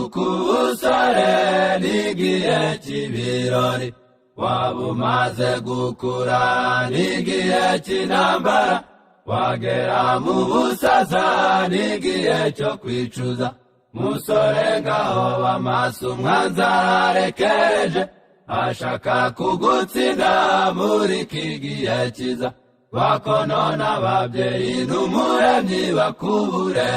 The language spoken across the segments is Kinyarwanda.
Rubyiruko ubusore n'igihe cy'ibirori, waba umaze gukura n'igihe cy'intambara, wagera mu busaza n'igihe cyo kwicuza. Musore ngaho amaso umwanzi ararekereje, ashaka kugutsinda muri iki gihe cyiza. Bakonona ababyeyi n'umuremyi bakubure.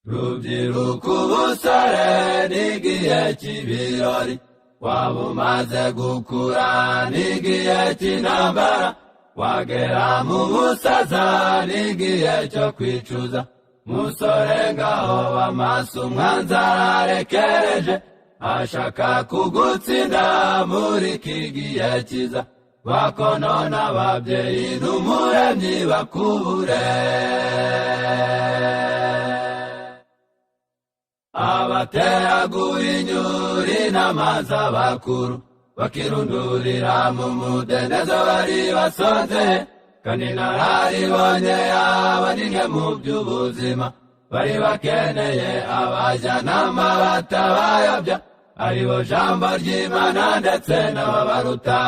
Rubyiruko ubusore n'igihe cy'ibirori, waba umaze gukura n'igihe cy'intambara, wagera mu busaza n'igihe cyo kwicuza. Musore ngaho amaso umwanzi ararekereje, ashaka kugutsinda muri iki gihe cyiza. Bakonona ababyeyi n'umuremyi bakubure. Abateraguye inyuri n'amazi abakuru, bakirundurira mu mudendezo bari basonze, kandi nararibonye yaba ni nke mu by'ubuzima. Bari bakeneye abajyanama batabayobya, aribo jambo ry'Imana ndetse n'ababaruta.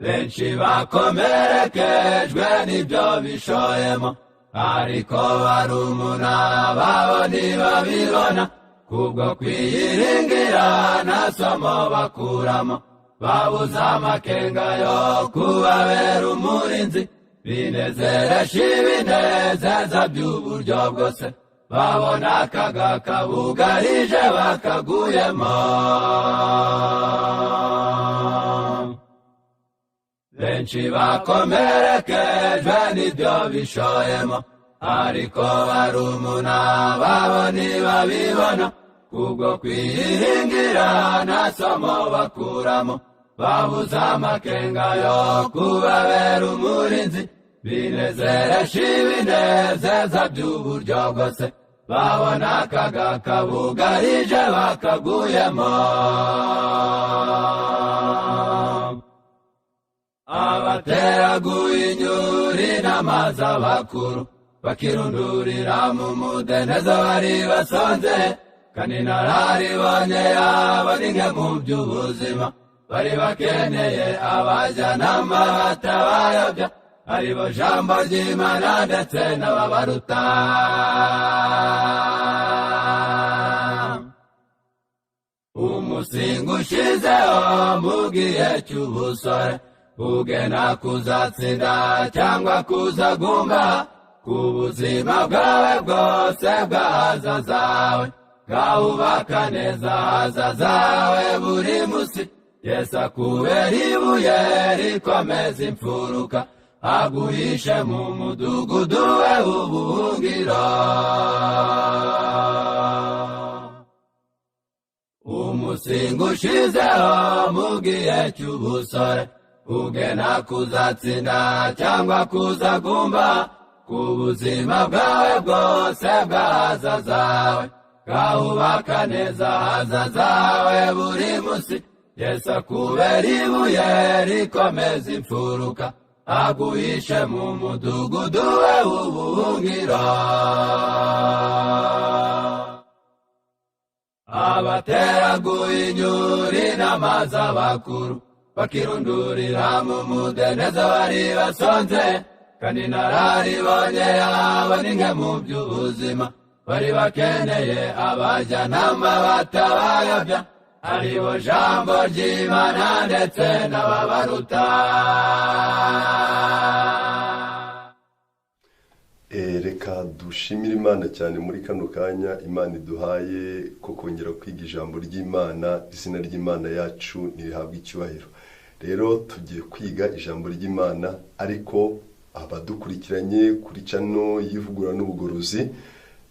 Benshi bakomerekejwe n'ibyo bishoyemo, ariko barumuna babo ntibabibona, kubwo kwiyiringira nta somo bakuramo. Babuze amakenga yo kubabera umurinzi, binezeresha ibinezeza by'uburyo bwose, babona akaga kabugarije bakaguyemo. Benshi bakomerekejwe n'ibyo bishoyemo, ariko barumuna babo ntibabibona, kubwo kwiyiringira nta somo bakuramo. Babuze amakenga yo kubabera umurinzi, binezeresha ibinezeza by'uburyo bwose, babona akaga kabugarije bakaguyemo. Abateraguye inyuri n'amazi abakuru, bakirundurira mu mudendezo bari basonze, kandi nararibonye yaba ni nke mu by'ubuzima. Bari bakeneye abajyanama batabayobya, aribo jambo ry'Imana ndetse n'ababaruta. Umusingi ushizeho mu gihe cy'ubusore, ugena kuzatsinda cyangwa kuzagumba, ku buzima bwawe bwose bw'ahazazawe. Gahubaka neza ahazazawe buri munsi, Yesu akubera ibuye rikomeza imfuruka, aguhishe mu mudugudu we w'ubuhungiro. Umusingi ushizeho mu gihe cy'ubusore, ugena kuzatsinda cyangwa kuzagumba, ku buzima bwawe bwose bw'ahazazawe. Gahubaka neza ahazazawe buri munsi, Yesu akubera ibuye rikomeza imfuruka, aguhishe mu mudugudu we w'ubuhungiro. Abateraguye inyuri n'amazi abakuru, bakirundurira mu mudendezo bari basonze, kandi nararibonye yaba ni nke mu by'ubuzima. Bari bakeneye abajyanama batabayobya, aribo jambo ry'Imana ndetse n'ababaruta. Reka dushimire Imana cyane muri kano kanya Imana iduhaye ko kongera kwiga ijambo ry'Imana. Izina ry'Imana yacu ntirihabwe icyubahiro. Rero tugiye kwiga ijambo ry'Imana, ariko abadukurikiranye kuri cano y'ivugurura n'ubugorozi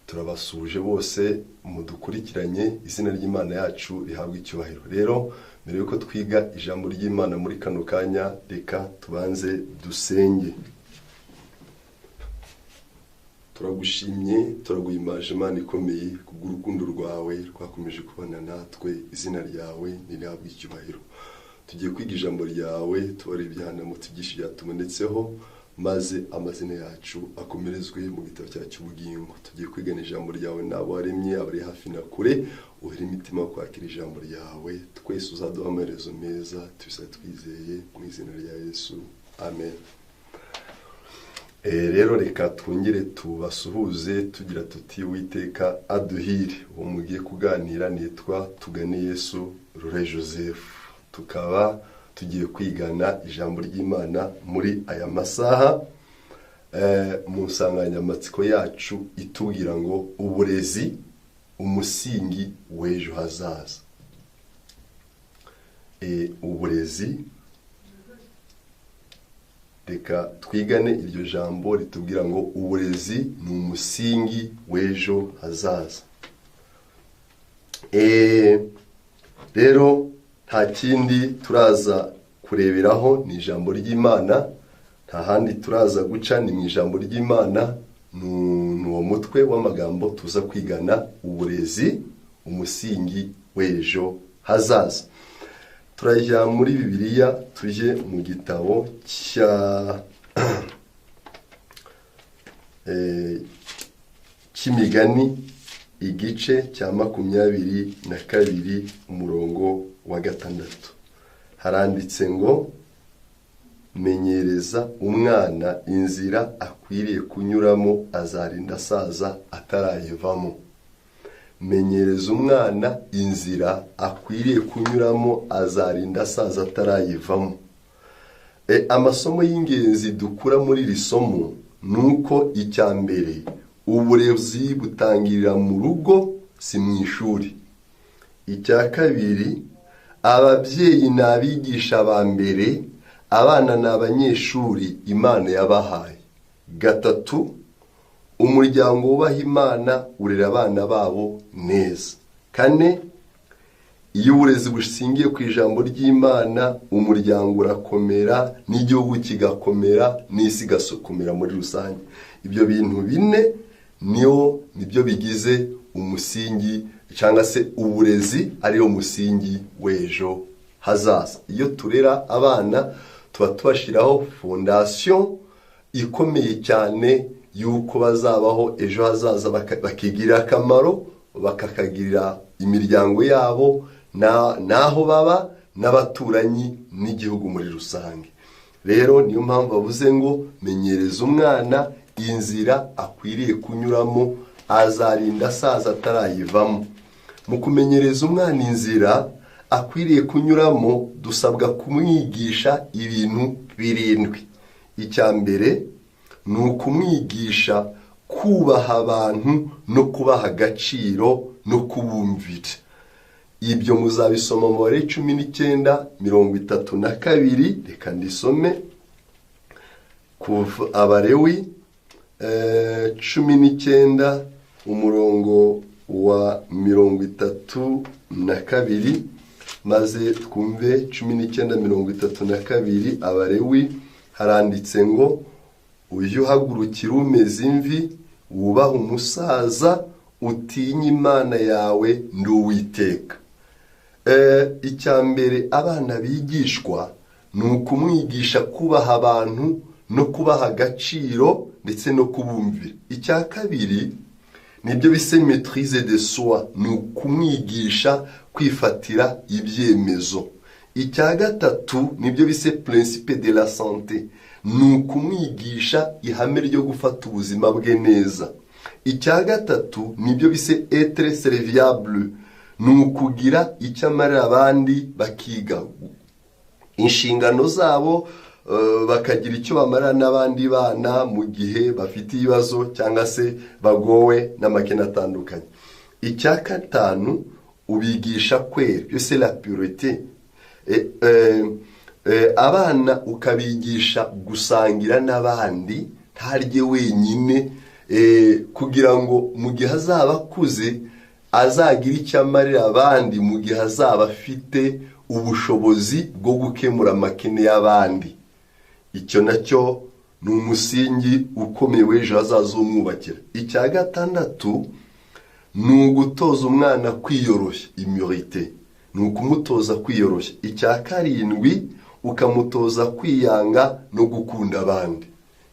turabasuje bose mudukurikiranye. Izina ry'Imana yacu rihabwe icyubahiro. Rero mbere yuko twiga ijambo ry'Imana muri kano kanya, reka tubanze dusenge. Turagushimye, turaguhimaje Imana ikomeye kubw'urukundo rwawe rwakomeje kubana natwe. Izina ryawe ntirihabwe icyubahiro. Tugiye kwiga ijambo ryawe, tubare ibyaha byinshi byatubonetseho, maze amazina yacu akomerezwe mu gitabo cyacu cy'ubugingo. Tugiye kwigana ijambo ryawe n'abo waremye, abari hafi na kure, uhere imitima kwakira ijambo ryawe. Twese uzaduha amaherezo meza, tubisaba twizeye mu izina rya Yesu, amen. Rero reka twongere tubasuhuze tugira tuti Uwiteka aduhire. Uwo mugiye kuganira nitwa Tugane Yesu Rure Joseph. Tukaba tugiye kwigana ijambo ry'Imana muri aya masaha, mu nsanganyamatsiko yacu itubwira ngo uburezi umusingi w'ejo hazaza. Uburezi, reka twigane iryo jambo ritubwira ngo uburezi ni umusingi w'ejo hazaza. Rero nta kindi turaza kureberaho, ni ijambo ry'Imana, nta handi turaza guca, ni mu ijambo ry'Imana. Ni uwo mutwe w'amagambo tuza kwigana, uburezi umusingi w'ejo hazaza. Turajya muri Bibiliya, tujye mu gitabo cya cy'Imigani, igice cya 22 umurongo wa 6. Haranditse ngo menyereza umwana inzira akwiriye kunyuramo, azarinda asaza atarayivamo. Menyereza umwana inzira akwiriye kunyuramo, azarinda asaza atarayivamo. Amasomo y'ingenzi dukura muri iri somo ni uko icya mbere, uburezi butangirira mu rugo, si mu ishuri. Icya kabiri, ababyeyi ni abigisha ba mbere, abana ni abanyeshuri Imana yabahaye. 3, umuryango wubaha Imana urera abana babo neza. 4, iyo uburezi bushingiye ku ijambo ry'Imana, umuryango urakomera, n'igihugu kigakomera, n'isi igakomera muri rusange. Ibyo bintu bine nibyo bigize umusingi, cyangwa se uburezi ariyo musingi w'ejo hazaza. Iyo turera abana tuba tubashyiraho fondasiyo ikomeye cyane y'uko bazabaho ejo hazaza, bakigirira akamaro, bakakagirira imiryango yabo, n'aho baba, n'abaturanyi, n'igihugu muri rusange. Rero niyo mpamvu bavuze ngo menyereza umwana inzira akwiriye kunyuramo, azarinda asaza atarayivamo. Mu kumenyereza umwana inzira akwiriye kunyuramo, dusabwa kumwigisha ibintu 7. Icya mbere ni ukumwigisha kubaha abantu no kubaha agaciro no kubumvira. Ibyo muzabisoma mu Mibare 19:32. Reka ndisome kuva Abalewi 19 umurongo wa 32, maze twumve 19:32. Abalewi haranditse ngo uyu uhagurukira umeze imvi, wubaha umusaza, utinye Imana yawe, ndi Uwiteka. Icya mbere abana bigishwa ni ukumwigisha kubaha abantu no kubaha agaciro ndetse no kubumvira. Icya kabiri nibyo bise maîtrise de soi, ni ukumwigisha kwifatira ibyemezo. Icya gatatu nibyo bise principe de la santé, ni ukumwigisha ihame ryo gufata ubuzima bwe neza. Icya gatatu nibyo bise être serviable, ni ukugira icyo amarira abandi, bakiga inshingano zabo, bakagira icyo bamara n'abandi bana mu gihe bafite ibibazo cyangwa se bagowe n'amakene atandukanye. Icya gatanu ubigisha kwera, byose la pureté. Abana ukabigisha gusangira n'abandi, ntarye wenyine, kugira ngo mu gihe azaba akuze azagira icyo amarira abandi, mu gihe azaba afite ubushobozi bwo gukemura amakene y'abandi. Icyo nacyo ni umusingi ukomeye w'ejo hazaza umwubakira. Icya gatandatu ni ugutoza umwana kwiyoroshya, humilité, ni ni ukumutoza kwiyoroshya. Icya karindwi, ukamutoza kwiyanga no gukunda abandi.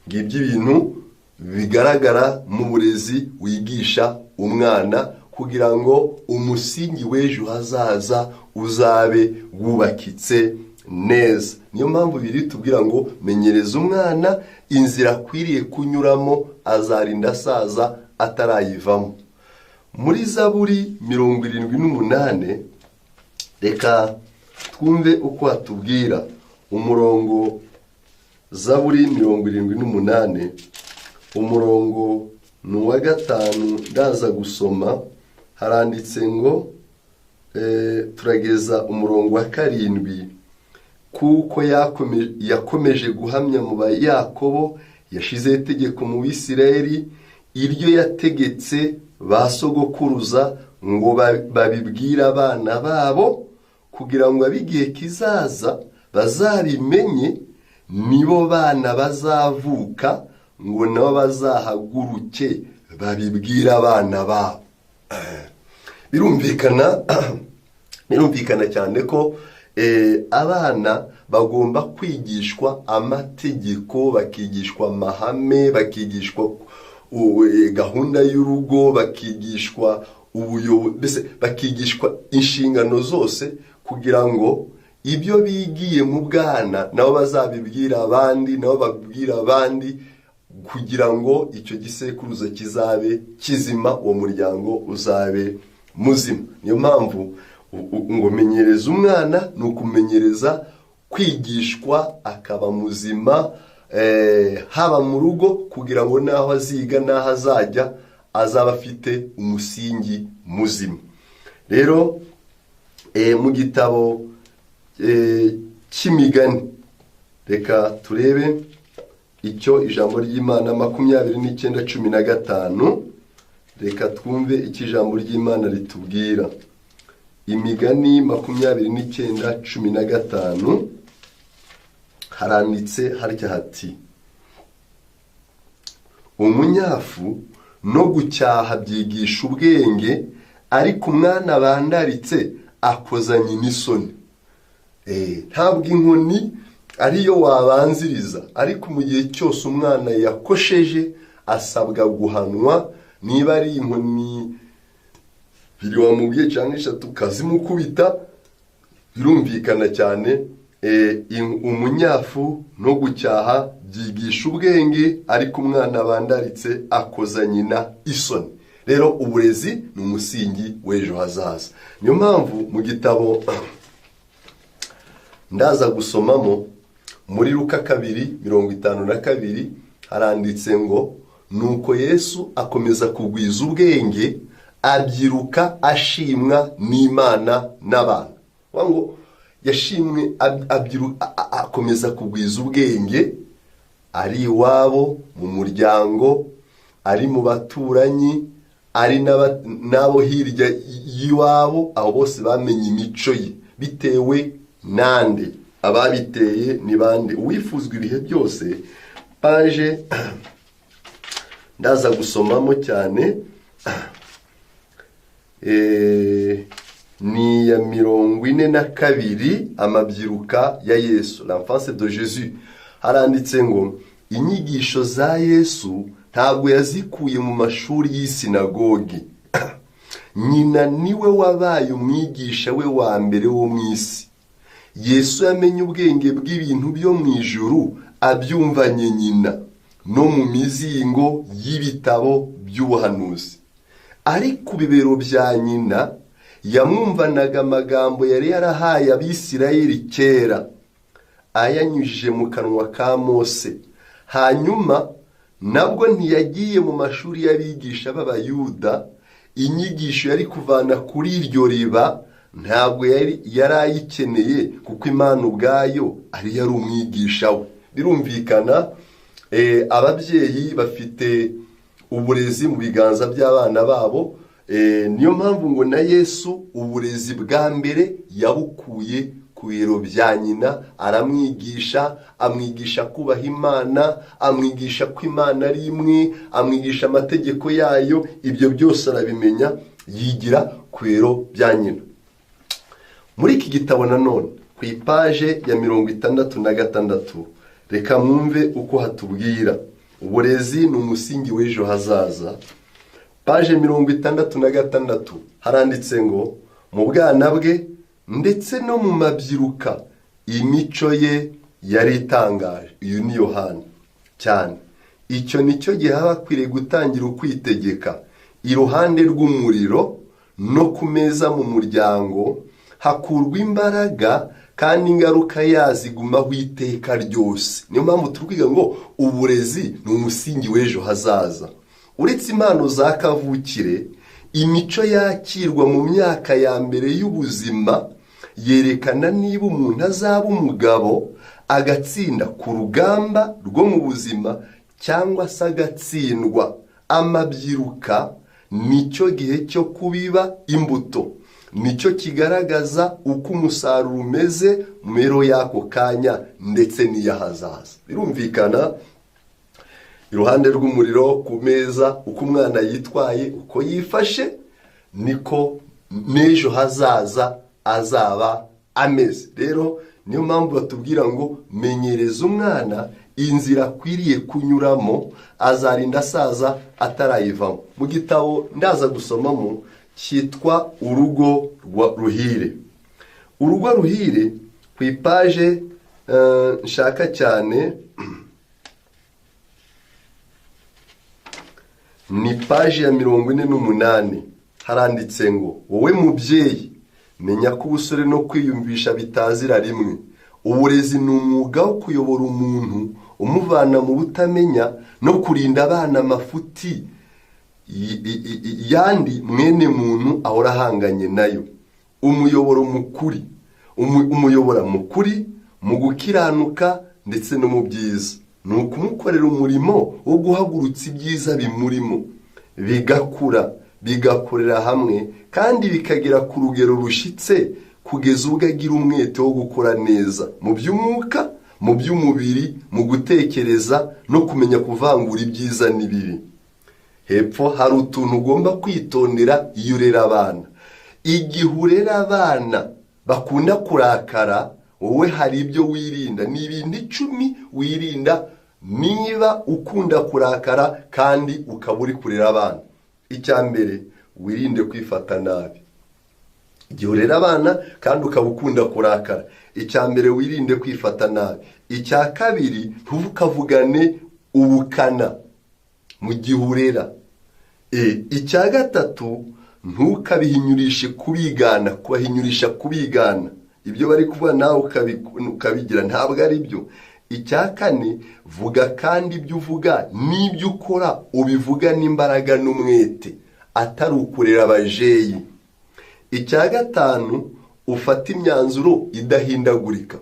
Ngibyo ibintu bigaragara mu burezi wigisha umwana kugira ngo umusingi w'ejo hazaza uzabe wubakitse neza. Niyo mpamvu biri tubwira ngo menyereza umwana inzira akwiriye kunyuramo, azarinda asaza atarayivamo. Muri Zaburi 78, reka twumve uko atubwira. Umurongo Zaburi 78, umurongo ni uwa 5, ndaza gusoma. Haranditse ngo turageza umurongo wa 7. Kuko yakomeje guhamya mu ba Yakobo, yashize itegeko mu Bisirayeli, iryo yategetse ba sogokuruza ngo babibwire abana babo, kugira ngo ab'igihe kizaza bazabimenye, nibo bana bazavuka ngo nabo bazahaguruke babibwire abana babo. Birumvikana cyane ko abana bagomba kwigishwa amategeko, bakigishwa amahame, bakigishwa gahunda y'urugo, bakigishwa ubuyobozi, mbese bakigishwa inshingano zose, kugira ngo ibyo bigiye mu bwana nabo bazabibwira abandi, nabo babibwira abandi, kugira ngo icyo gisekuruza kizabe kizima, uwo muryango uzabe muzima. Niyo mpamvu ngo menyereza umwana ni ukumenyereza kwigishwa akaba muzima, haba mu rugo, kugira ngo naho aziga naho azajya azaba afite umusingi muzima. Rero mu gitabo cy'imigani, reka turebe icyo ijambo ry'Imana 29:15, reka twumve icyo ijambo ry'Imana ritubwira. Imigani 29:15, haranditse harya hati: umunyafu no gucyaha byigisha ubwenge, ariko umwana bandaritse akoza nyina isoni. Ntabwo inkoni ariyo wabanziriza, ariko mu gihe cyose umwana yakosheje asabwa guhanwa. Niba ari inkoni biri wamubwiye cyangwa 3 kazimukubita, birumvikana cyane. Umunyafu no gucyaha byigisha ubwenge, ariko umwana bandaritse akoza nyina isoni. Rero uburezi ni umusingi w'ejo hazaza. Niyo mpamvu mu gitabo ndaza gusomamo muri Luka 2:52, haranditse ngo nuko Yesu akomeza kugwiza ubwenge, abyiruka ashimwa n'Imana n'abantu. Ngo yashimwe, akomeza kugwiza ubwenge ari iwabo mu muryango, ari mu baturanyi, ari n'abo hirya y'iwabo, aho bose bamenye imico ye bitewe nande, ababiteye ni bande. Uwifuzwa ibihe byose, paje ndaza gusomamo cyane ni ya 42, amabyiruka ya Yesu, l'enfance de Jésus. Haranditse ngo inyigisho za Yesu ntabwo yazikuye mu mashuri y'isinagogi. Nyina niwe wabaye umwigisha we wa mbere wo mu isi. Yesu yamenye ubwenge bw'ibintu byo mu ijuru abyumvanye nyina no mu mizingo y'ibitabo by'ubuhanuzi. Ari ku bibero bya nyina yamwumvanaga amagambo yari yarahaye Abisirayeli kera, ayanyujije mu kanwa ka Mose. Hanyuma nabwo ntiyagiye mu mashuri y'abigisha b'Abayuda. Inyigisho yari kuvana kuri iryo riba ntabwo yari ayikeneye, kuko Imana ubwayo ari yari umwigisha we. Birumvikana ababyeyi bafite uburezi mu biganza by'abana babo. Niyo mpamvu ngo na Yesu uburezi bwa mbere yabukuye ku biro bya nyina, aramwigisha, amwigisha kubaha Imana, amwigisha ko Imana ari imwe, amwigisha amategeko yayo. Ibyo byose arabimenya, yigira ku biro bya nyina. Muri iki gitabo nanone ku ipaje ya 66, reka mwumve uko hatubwira. Uburezi ni umusingi w'ejo hazaza. Paje 66 haranditse ngo mu bwana bwe ndetse no mu mabyiruka imico ye yari itangaje. Uyu ni Yohana cyane. Icyo nicyo gihe aba akwiriye gutangira ukwitegeka. Iruhande rw'umuriro no ku meza mu muryango hakurwa imbaraga, kandi ingaruka yazigumaho iteka ryose. Niyo mpamvu turi kwiga ngo uburezi ni umusingi w'ejo hazaza. Uretse impano za kavukire, imico yakirwa mu myaka ya mbere y'ubuzima yerekana niba umuntu azaba umugabo agatsinda ku rugamba rwo mu buzima cyangwa se agatsindwa. Amabyiruka nicyo gihe cyo kubiba imbuto, nicyo kigaragaza uko umusaruro umeze mu mibereho y'ako kanya ndetse n'iy'ahazaza. Birumvikana, iruhande rw'umuriro, ku meza, uko umwana yitwaye, uko yifashe, niko n'ejo hazaza azaba ameze. Rero niyo mpamvu batubwira ngo menyereza umwana inzira akwiriye kunyuramo, azarinda asaza atarayivamo. Mu gitabo ndaza gusomamo cyitwa Urugo Ruhire. Urugo Ruhire ku ipaje nshaka cyane ni paje ya 48, haranditse ngo wowe mubyeyi, menya ko ubusore no kwiyumvisha bitazira rimwe. Uburezi ni umwuga wo kuyobora umuntu umuvana mu butamenya no kurinda abana amafuti yandi mwene muntu ahora ahanganye nayo. Umuyoboro mukuri, umuyobora mukuri mu gukiranuka ndetse no mu byiza, ni ukumukorera umurimo wo guhagurutsa ibyiza bimurimo, bigakura, bigakorera hamwe, kandi bikagera ku rugero rushitse, kugeza ubwo agira umwete wo gukora neza mu by'umwuka, mu by'umubiri, mu gutekereza no kumenya kuvangura ibyiza n'ibibi. Hepfo hari utuntu ugomba kwitondera iyo urera abana. Igihe urera abana bakunda kurakara, wowe hari ibyo wirinda. Ni ibintu 10 wirinda niba ukunda kurakara kandi ukaba uri kurera abana. Icya mbere, wirinde kwifata nabi. Igihe urera abana kandi ukaba ukunda kurakara, icya mbere wirinde kwifata nabi. Icya kabiri, ntukavugane ubukana mu gihe urera. Icya gatatu, ntukabihinyurishe kubigana, kubahinyurisha kubigana. Ibyo bari kuvuga nawe ukabigira ntabwo ari byo. Icya kane, vuga kandi ibyo uvuga n'ibyo ukora ubivuga n'imbaraga n'umwete, atari ukurera abajeyi. Icya gatanu, ufata imyanzuro idahindagurika.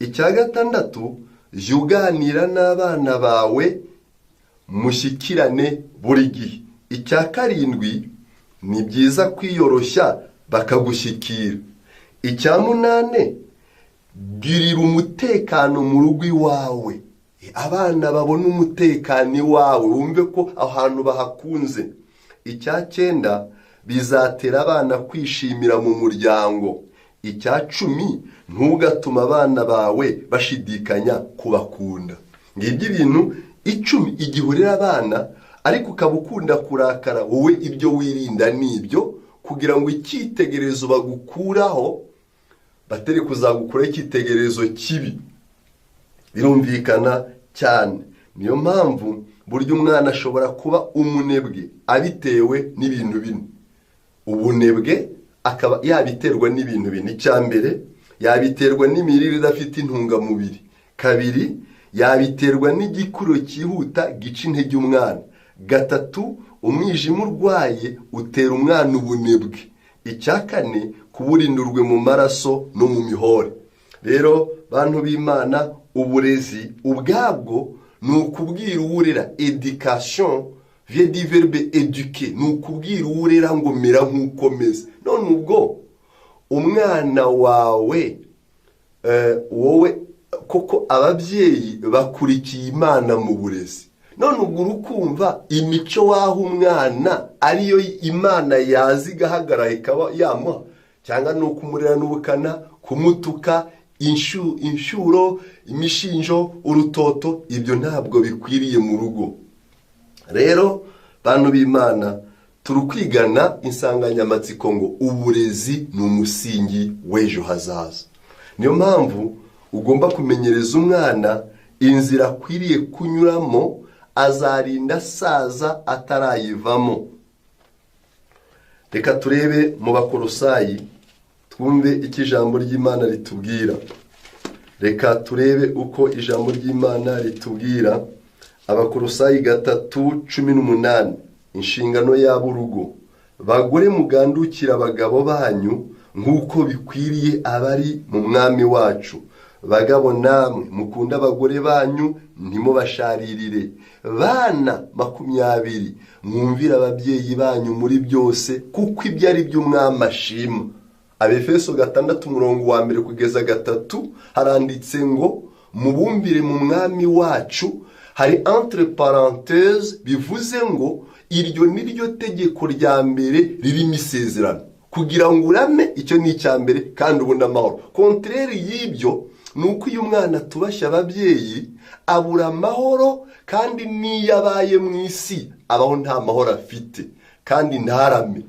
Icya gatandatu, jya uganira n'abana bawe mushyikirane buri gihe. Icya karindwi, ni byiza kwiyoroshya bakagushyikira. Icya munane, girira umutekano mu rugo iwawe. Abana babona umutekano iwawe, wumve ko aho hantu bahakunze. Icya cyenda, bizatera abana kwishimira mu muryango. Icya 10, ntugatuma abana bawe bashidikanya kubakunda. Ngibyo ibintu 10 igihe urera abana ariko ukaba ukunda kurakara, wowe ibyo wirinda nibyo, kugira ngo icyitegererezo bagukuraho batari kuzagukuraho icyitegererezo kibi. Birumvikana cyane. Niyo mpamvu burya umwana ashobora kuba umunebwe abitewe n'ibintu bine. Ubunebwe akaba yabiterwa n'ibintu bine. Icya mbere, yabiterwa n'imirire idafite intungamubiri. Kabiri, yabiterwa n'igikuro cyihuta gica intege umwana. Gatatu, umwijima urwaye utera umwana ubunebwe. Icya kane, kuburindurwe mu maraso no mu mihore. Rero bantu b'Imana, uburezi ubwabwo ni ukubwira uwurera. Education vient du verbe éduquer, ni ukubwira uwurera ngo mera nk'uko meze. None ubwo umwana wawe wowe koko ababyeyi bakurikiye Imana mu burezi, none ubwo urukumva imico waho umwana ariyo Imana yazi igahagarara ikaba yamuha, Cyangwa ni ukumurerana ubukana, kumutuka, inshuro, imishinjo, urutoto, ibyo ntabwo bikwiriye mu rugo. Rero bantu b'Imana, turi kwigana insanganyamatsiko ngo uburezi ni umusingi w'ejo hazaza. Niyo mpamvu ugomba kumenyereza umwana inzira akwiriye kunyuramo, azarinda asaza atarayivamo. Reka turebe mu Bakolosayi, twumve icyo ijambo ry'Imana ritubwira. Reka turebe uko ijambo ry'Imana ritubwira. Abakolosayi 3:18, inshingano y'ab'urugo. Bagore, mugandukira abagabo banyu nk'uko bikwiriye abari mu mwami wacu. Bagabo namwe mukunde abagore banyu, ntimubasharirire. Bana 20, mwumvire ababyeyi banyu muri byose, kuko ibyo ari byo umwami ashima. Abefeso 6:1-3 haranditse ngo mubumbire mu mwami wacu. Hari entre parenthèses, bivuze ngo iryo ni ryo tegeko rya mbere ririmo isezerano, kugira ngo urame, icyo ni icya mbere, kandi ubone amahoro. Contraire y'ibyo ni uko iyo umwana atubashye ababyeyi abura amahoro, kandi n'iyo abaye mu isi abaho nta mahoro afite, kandi ntarame.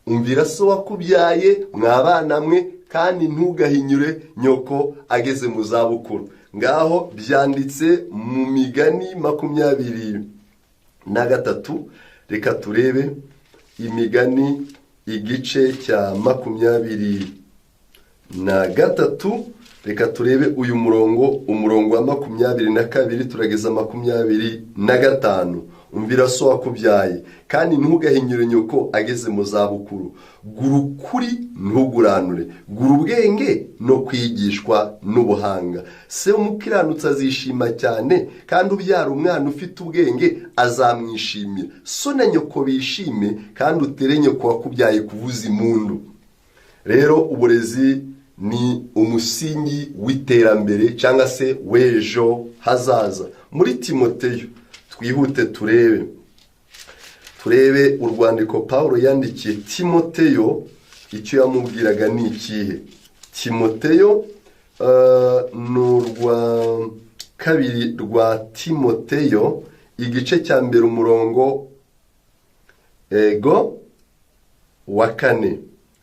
Umvira so wakubyaye, mwabana mwe, kandi ntugahinyure nyoko ageze mu zabukuru. Ngaho byanditse mu Migani 23. Reka turebe Imigani igice cya 23. Reka turebe uyu murongo, umurongo wa 22 turageza 25. Umvira so wakubyaye, kandi ntugahinyure nyoko ageze mu zabukuru. Gura ukuri ntuguranure, gura ubwenge no kwigishwa n'ubuhanga. Se umukiranutsi azishima cyane, kandi ubyara umwana ufite ubwenge azamwishimira. So na nyoko bishime, kandi utere nyoko wakubyaye kuvuza impundu. Rero uburezi ni umusingi w'iterambere cyangwa se w'ejo hazaza. Muri Timoteyo twihute turebe urwandiko Paulo yandikiye Timoteyo, icyo yamubwiraga ni ikihe? Timoteyo ni urwa kabiri rwa Timoteyo igice cya 1 umurongo ego wa 4.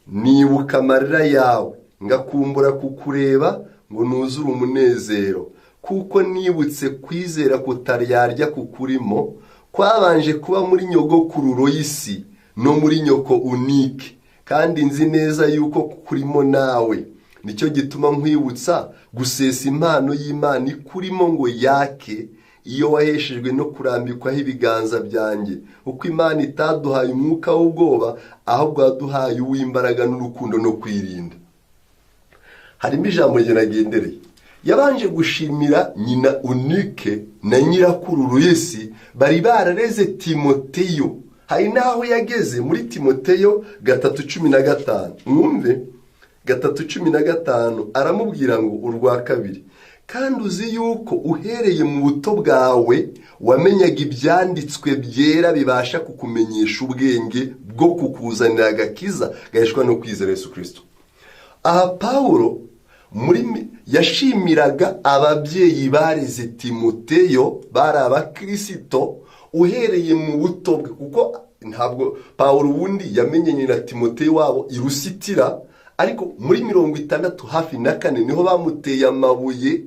Nibuka amarira yawe, ngakumbura kukureba ngo nuzure umunezero, kuko nibutse kwizera kutaryarya kukurimo, kwabanje kuba muri nyogokuru Royisi no muri nyoko Unike, kandi nzi neza yuko kukurimo nawe. Nicyo gituma nkwibutsa gusesa impano y'Imana ikurimo ngo yake, iyo waheshejwe no kurambikwaho ibiganza byanjye. Uko Imana itaduhaye umwuka w'ubwoba, ahubwo yaduhaye uw'imbaraga n'urukundo no kwirinda. Harimo ijambo nagendereye. Yabanje gushimira nyina Unike na nyirakuru Royisi bari barareze Timoteyo. Hari naho yageze muri Timoteyo 3:15. Mwumve 3:15 aramubwira ngo urwa kabiri, kandi uzi yuko uhereye mu buto bwawe wamenyaga ibyanditswe byera bibasha kukumenyesha ubwenge bwo kukuzanira agakiza gaheshwa no kwizera Yesu Kristo. Aha Paulo muri yashimiraga ababyeyi bareze Timoteyo, bari abakristo uhereye mu buto bwe, kuko ntabwo Paulo ubundi yamenye nyina Timoteyo wabo i Lusitira, ariko muri 64 niho bamuteye amabuye.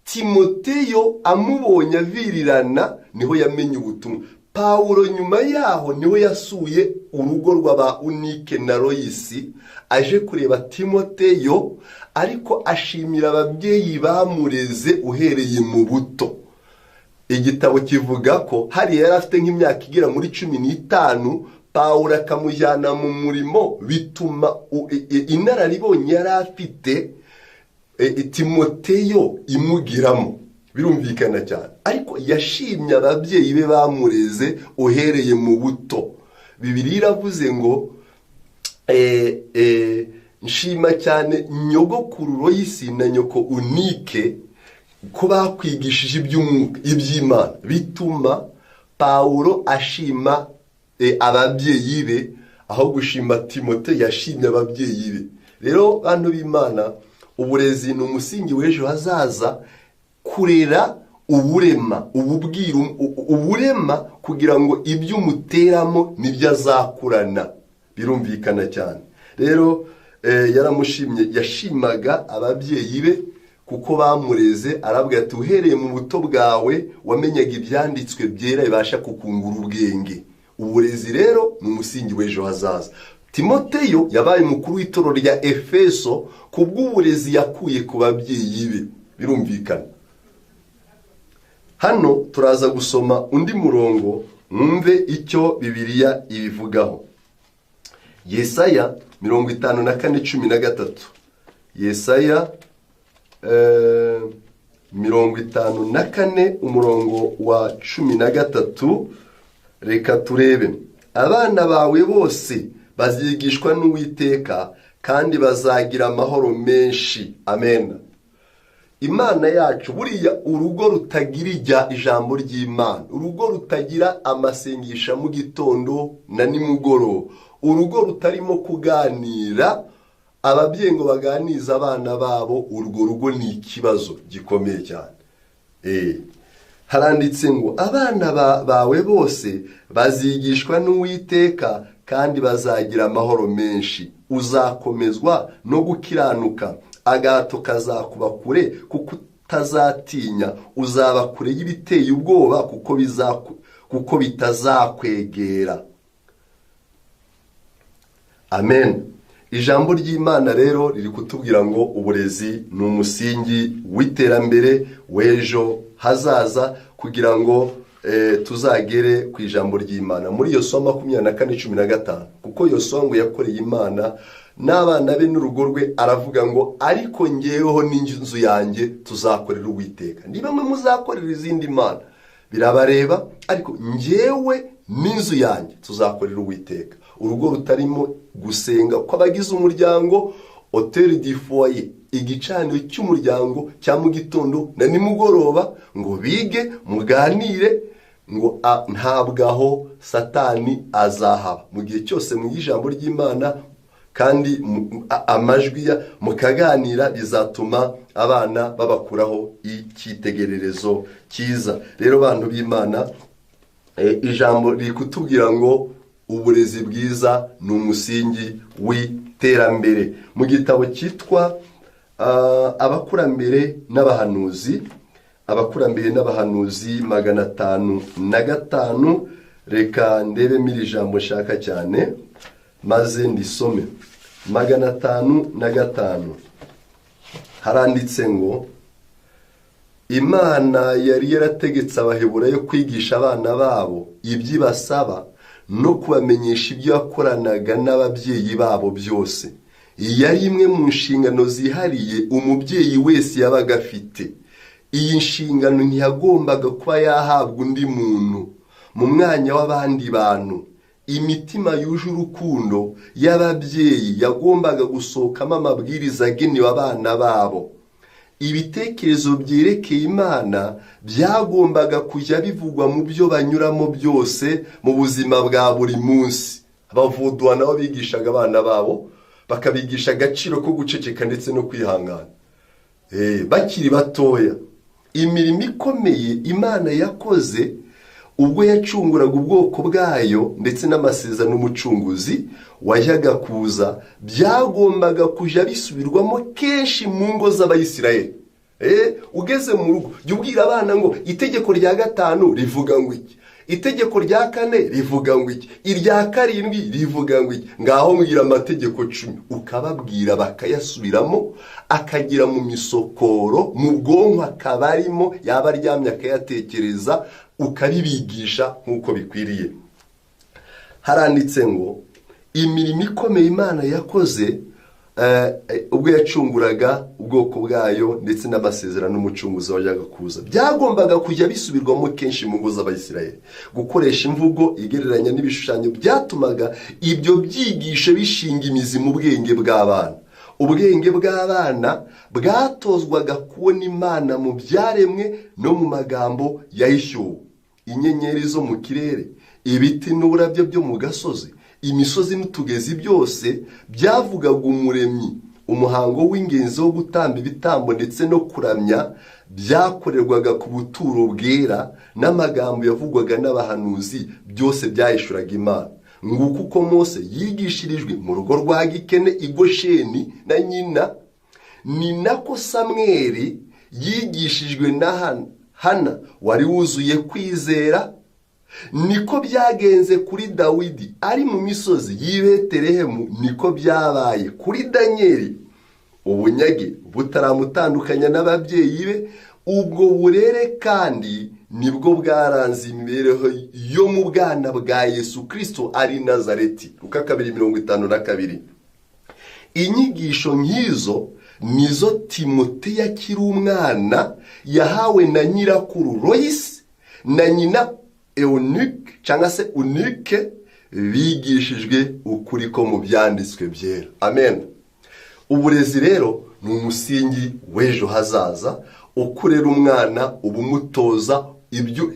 Timoteyo amubonye avirirana niho yamenye ubutumwa. Paulo nyuma yaho niho yasuye urugo rw'aba Unike na Royisi aje kureba Timoteyo, ariko ashimira ababyeyi bamureze uhereye mu buto. Igitabo kivuga ko hari yari afite nk'imyaka igera muri 15, Paulo akamujyana mu murimo, bituma inararibonye yari afite Timoteyo imugiramo. Birumvikana cyane, ariko yashimye ababyeyi be bamureze uhereye mu buto. Bibiliya iravuze ngo nshima cyane nyogokuru Royisi na nyoko Unike ko bakwigishije iby'umwuka iby'Imana, bituma Paulo ashima ababyeyi be Aho gushima Timote yashimye ababyeyi be. Rero bantu b'Imana, uburezi ni umusingi w'ejo hazaza. Kurera uburema, ububwira uburema kugira ngo ibyo umuteramo nibyo azakurana. Birumvikana cyane. Rero yaramushimye, yashimaga ababyeyi be kuko bamureze, arabwira ati uhereye mu buto bwawe wamenyaga ibyanditswe byera bibasha kukungura ubwenge. Uburezi rero ni umusingi w'ejo hazaza. Timoteyo yabaye umukuru w'itorero rya Efeso kubw'uburezi yakuye ku babyeyi be. Birumvikana. Hano turaza gusoma undi murongo mwumve icyo Bibiliya ibivugaho. Yesaya 54:13. Yesaya 54 umurongo wa 13. Reka turebe. Abana bawe bose bazigishwa n'Uwiteka kandi bazagira amahoro menshi. Amen. Imana yacu, buriya urugo rutagira ijambo ry'Imana, urugo rutagira amasengesho mu gitondo na nimugoroba, urugo rutarimo kuganira, ababyeyi ngo baganize abana babo, urwo rugo ni ikibazo gikomeye cyane. Haranditse ngo abana bawe bose bazigishwa n'Uwiteka kandi bazagira amahoro menshi. Uzakomezwa no gukiranuka, agahato kazakuba kure kuko utazatinya, uzaba kure y'ibiteye ubwoba kuko bitazakwegera. Amen. Ijambo ry'Imana rero riri kutubwira ngo uburezi ni umusingi w'iterambere w'ejo hazaza, kugira ngo tuzagere ku ijambo ry'Imana. Muri Yosuwa 24:15, kuko Yosuwa ngo yakoreye Imana n'abana be n'urugo rwe, aravuga ngo ariko ngeweho n'inzu yanjye tuzakorera Uwiteka. Niba mwe muzakorera izindi mana birabareba, ariko ngewe n'inzu yanjye tuzakorera Uwiteka. Urugo rutarimo gusenga kw'abagize umuryango, hôtel du foyer, igicaniro cy'umuryango cya mu gitondo na nimugoroba, ngo bige muganire, ngo ntabwo aho Satani azahaba. Mu gihe cyose mu ijambo ry'Imana kandi amajwi mukaganira, bizatuma abana babakuraho icyitegererezo cyiza. Rero bantu b'Imana, ijambo riri kutubwira ngo uburezi bwiza ni umusingi w'iterambere. Mu gitabo cyitwa Abakurambere n'Abahanuzi, Abakurambere n'Abahanuzi 505, reka ndebemo iri jambo nshaka cyane maze ndisome. 505 haranditse ngo Imana yari yarategetse Abaheburayo kwigisha abana babo ibyibasaba no kubamenyesha ibyo yakoranaga n'ababyeyi babo byose. Iyi yari imwe mu nshingano zihariye umubyeyi wese yabaga afite. Iyi nshingano ntiyagombaga kuba yahabwa undi muntu mu mwanya w'abandi bantu. Imitima yuje urukundo y'ababyeyi yagombaga gusohokamo amabwiriza agenewe abana babo. Ibitekerezo byerekeye Imana byagombaga kujya bivugwa mu byo banyuramo byose mu buzima bwa buri munsi. Abavuduwa nabo bigishaga abana babo, bakabigisha agaciro ko guceceka ndetse no kwihangana bakiri batoya. Imirimo ikomeye Imana yakoze ubwo yacunguraga ubwoko bwayo ndetse n'amasezerano n'umucunguzi wajyaga kuza, byagombaga kujya bisubirwamo kenshi mu ngo z'Abayisiraheli. Ugeze mu rugo jya ubwira abana ngo itegeko rya 5 rivuga ngo iki, itegeko rya 4 rivuga ngo iki, irya 7 rivuga ngo iki, ngaho mbwira amategeko 10, ukababwira bakayasubiramo, akagira mu misokoro mu bwonko akabarimo, yaba aryamye akayatekereza, ukabibigisha nk'uko bikwiriye. Haranditse ngo imirimo ikomeye Imana yakoze ubwo yacunguraga ubwoko bwayo ndetse n'amasezerano n'umucunguzi wajyaga kuza, byagombaga kujya bisubirwamo kenshi mu ngo z'Abayisiraheli. Gukoresha imvugo igereranya n'ibishushanyo byatumaga ibyo byigisho bishinga imizi mu bwenge bw'abana. Ubwenge bw'abana bwatozwaga kubona Imana mu byaremwe no mu magambo yahishuwe. Inyenyeri zo mu kirere, ibiti n'uburabyo byo mu gasozi, Imisozi n'utugezi byose byavugaga umuremyi. Umuhango w'ingenzi wo gutamba ibitambo ndetse no kuramya byakorerwaga ku buturo bwera, n'amagambo yavugwaga n'abahanuzi byose byahishuraga Imana. Nguko uko Mose yigishirijwe mu rugo rwa Gikene i Gosheni na nyina, ni nako Samweli yigishijwe na Hana wari wuzuye kwizera. Niko byagenze kuri Dawidi ari mu misozi y'i Betelehemu, niko byabaye kuri Danieli ubunyage butaramutandukanya n'ababyeyi be. Ubwo burere kandi nibwo bwaranze imibereho yo mu bwana bwa Yesu Kristo ari Nazareti. Luka 2:52. Inyigisho nk'izo nizo Timoteyo akiri umwana yahawe na nyirakuru Loyisi na nyina Eunike cyangwa se Unike, bigishijwe ukuri ko mu byanditswe byera. Amen. Uburezi rero ni umusingi w'ejo hazaza. Ukurera umwana uba umutoza ibyo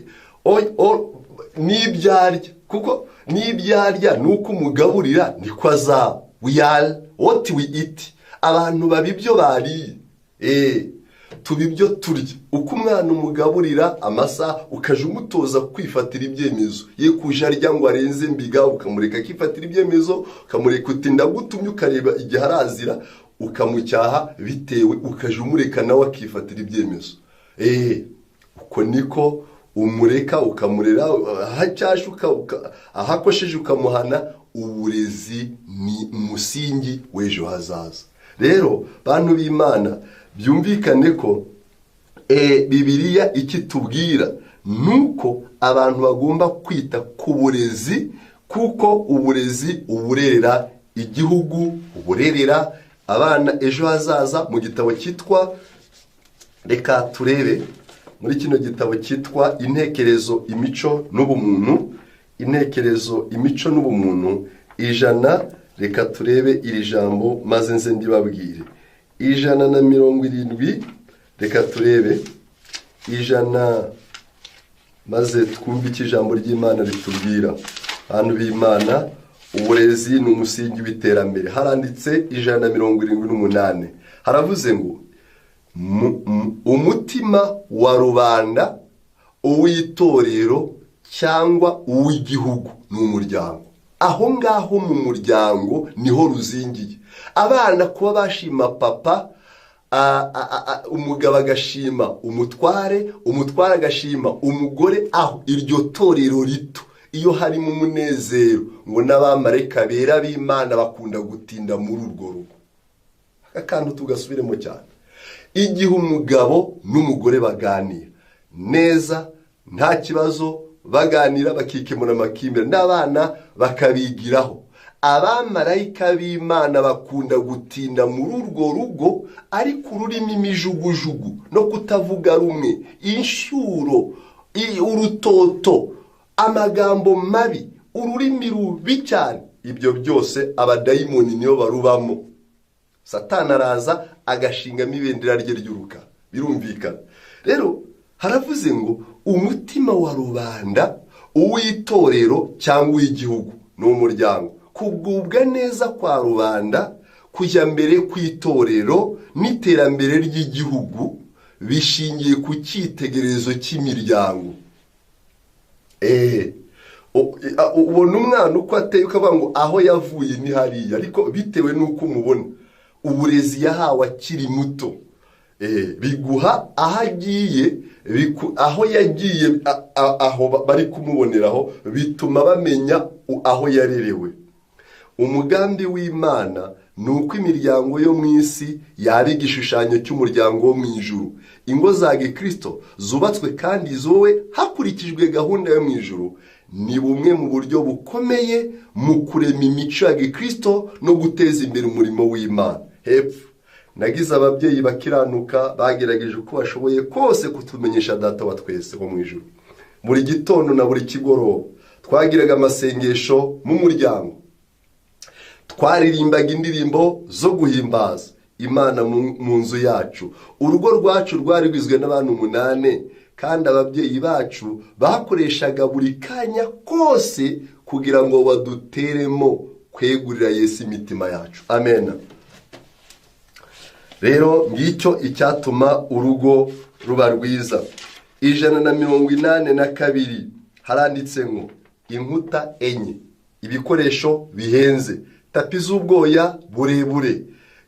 n'ibyo arya, kuko n'ibyo arya ni uko umugaburira niko azaba. We are what we eat. Abantu baba ibyo bariye, tuba ibyo turya. Uko umwana umugaburira amasaha, ukajya umutoza kwifatira ibyemezo. Ye kuja arya ngo arenze mbiga, ukamureka akifatira ibyemezo, ukamureka uti ndagutumye, ukareba igihe arazira ukamucyaha bitewe, ukajya umureka nawe akifatira ibyemezo. Uko niko umureka, ukamurera ahacyashe, ahakosheje ukamuhana. Uburezi ni umusingi w'ejo hazaza. Rero bantu b'Imana, byumvikane ko Bibiliya ikitubwira nuko abantu bagomba kwita ku burezi, kuko uburezi uburera igihugu, uburerera abana ejo hazaza. Mu gitabo cyitwa, reka turebe muri kino gitabo cyitwa Intekerezo, Imico n'Ubumuntu, Intekerezo, Imico n'Ubumuntu 100, reka turebe iri jambo maze nze ndibabwire. 170, reka turebe 100 maze twumve icyo ijambo ry'Imana ritubwira. Bantu b'Imana, uburezi ni umusingi w'iterambere. Haranditse 178, haravuze ngo umutima wa rubanda, uw'itorero cyangwa uw'igihugu ni umuryango. Aho ngaho mu muryango niho ruzingiye. Abana kuba bashima papa, umugabo agashima umutware, umutware agashima umugore, aho iryo torero rito iyo harimo umunezero, ngo n'abamarayika bera b'Imana bakunda gutinda muri urwo rugo. Aka kantu tugasubiremo cyane. Igihe umugabo n'umugore baganira neza, nta kibazo, baganira bakikemura amakimbirane, n'abana bakabigiraho, abamarayika b'Imana bakunda gutinda muri urwo rugo. Ariko ururimi imijugujugu no kutavuga rumwe, inshuro, urutoto, amagambo mabi, ururimi rubi cyane, ibyo byose abadayimoni niyo barubamo. Satani araza agashingamo ibendera rye ry'uruka. Birumvikana. Rero haravuze ngo umutima wa rubanda, uw'itorero cyangwa uw'igihugu ni umuryango. Kugubwa neza kwa rubanda, kujya mbere kw'itorero n'iterambere ry'igihugu bishingiye ku cyitegererezo cy'imiryango. Ubona umwana uko ateye ukavuga ngo aho yavuye ni hariya, ariko bitewe n'uko umubona, uburezi yahawe akiri muto, biguha aho agiye, aho yagiye, aho bari kumuboneraho, bituma bamenya aho yarerewe. Umugambi w'Imana ni uko imiryango yo mu isi yaba igishushanyo cy'umuryango wo mu ijuru. Ingo za Gikristo zubatswe kandi zowe hakurikijwe gahunda yo mu ijuru ni bumwe mu buryo bukomeye mu kurema imico ya Gikristo no guteza imbere umurimo w'Imana. Hepfo nagize ababyeyi bakiranuka bagerageje uko bashoboye kose kutumenyesha Data wa twese wo mu ijuru. Buri gitondo na buri kigoroba twagiraga amasengesho mu muryango, twaririmbaga indirimbo zo guhimbaza Imana mu nzu yacu. Urugo rwacu rwari rugizwe n'abantu 8, kandi ababyeyi bacu bakoreshaga buri kanya kose kugira ngo baduteremo kwegurira Yesu imitima yacu. Amen. Rero ngicyo icyatuma urugo ruba rwiza. 182 haranditse ngo inkuta enye, ibikoresho bihenze, tapi z'ubwoya burebure,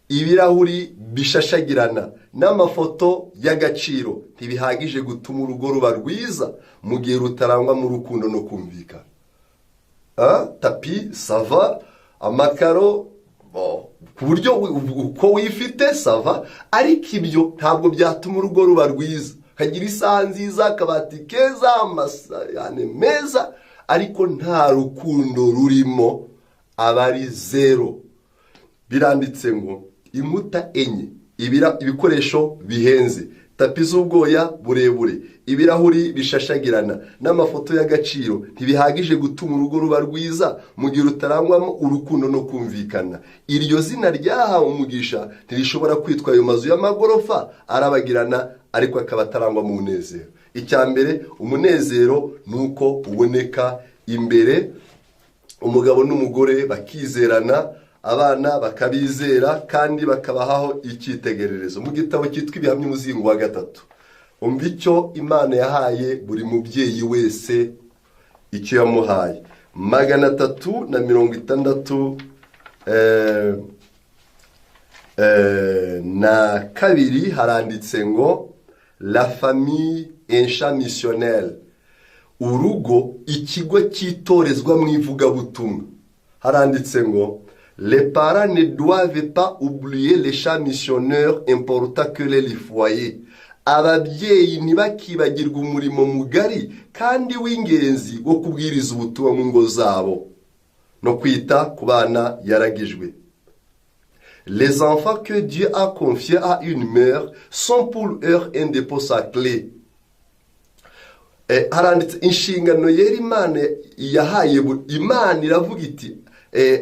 ibirahuri bishashagirana n'amafoto y'agaciro ntibihagije gutuma urugo ruba rwiza mu gihe rutarangwa mu rukundo no kumvikana. Tapi ça va, amakaro ku buryo uko wifite ça va, ariko ibyo ntabwo byatuma urugo ruba rwiza. Kagira isaha nziza, akabati keza, amasahane meza, ariko nta rukundo rurimo, aba ari zero. Biranditse ngo inkuta enye, ibikoresho bihenze, tapi z'ubwoya burebure, ibirahuri bishashagirana n'amafoto y'agaciro ntibihagije gutuma urugo ruba rwiza mu gihe rutarangwamo urukundo no kumvikana. Iryo zina ryahawe umugisha ntirishobora kwitwa ayo mazu y'amagorofa arabagirana ariko akaba atarangwa mu munezero. Icya mbere, umunezero ni uko uboneka imbere, umugabo n'umugore bakizerana, abana bakabizera kandi bakabahaho icyitegererezo. Mu gitabo cyitwa Ibihamya umuzingo wa 3, umva icyo Imana yahaye buri mubyeyi wese, icyo yamuhaye. 362 na kabiri haranditse ngo la famille un champ missionnel, urugo ikigo cyitorezwa mu ivugabutumwa. Haranditse ngo les parents ne doivent pas oublier les champs missionnaires importants que les foyers. Ababyeyi ntibakibagirwa umurimo mugari kandi w'ingenzi wo kubwiriza ubutumwa mu ngo zabo no kwita ku bana yaragijwe. Les enfants que Dieu a confiés à une mère sont pour eux un dépôt sacré. Haranditse inshingano yera Imana yahaye, Imana iravuga iti,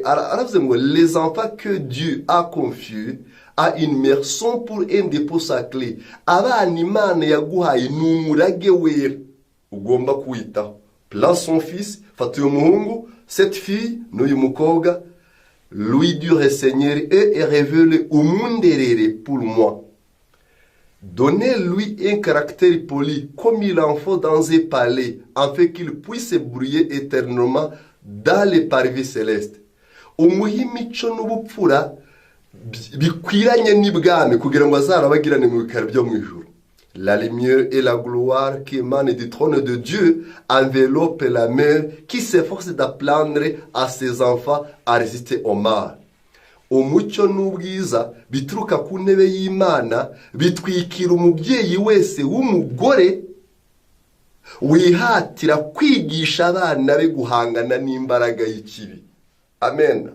aravuze ngo les enfants que Dieu a confiés à une mère sont pour un dépôt sacré. Abana Imana yaguhaye ni umurage wera ugomba kuwitaho. Prends son fils, fata uyu muhungu, cette fille n'uyu mukobwa, lui dire Seigneur et révèle umunderere pour moi. Donnez-lui un caractère poli comme il en faut dans un palais, afin qu'il puisse briller éternellement dans les parvis célestes. Umuhe imico n'ubupfura bikwiranye n'ibwami kugira ngo azarabagirane mu bikari byo mu ijuru. La lumière et la gloire qui émanent du trône de Dieu enveloppent la mère qui s'efforce d'apprendre à ses enfants à résister au mal. Umucyo n'ubwiza bituruka ku ntebe y'Imana bitwikira umubyeyi wese w'umugore wihatira kwigisha abana be guhangana n'imbaraga y'ikibi. Amen.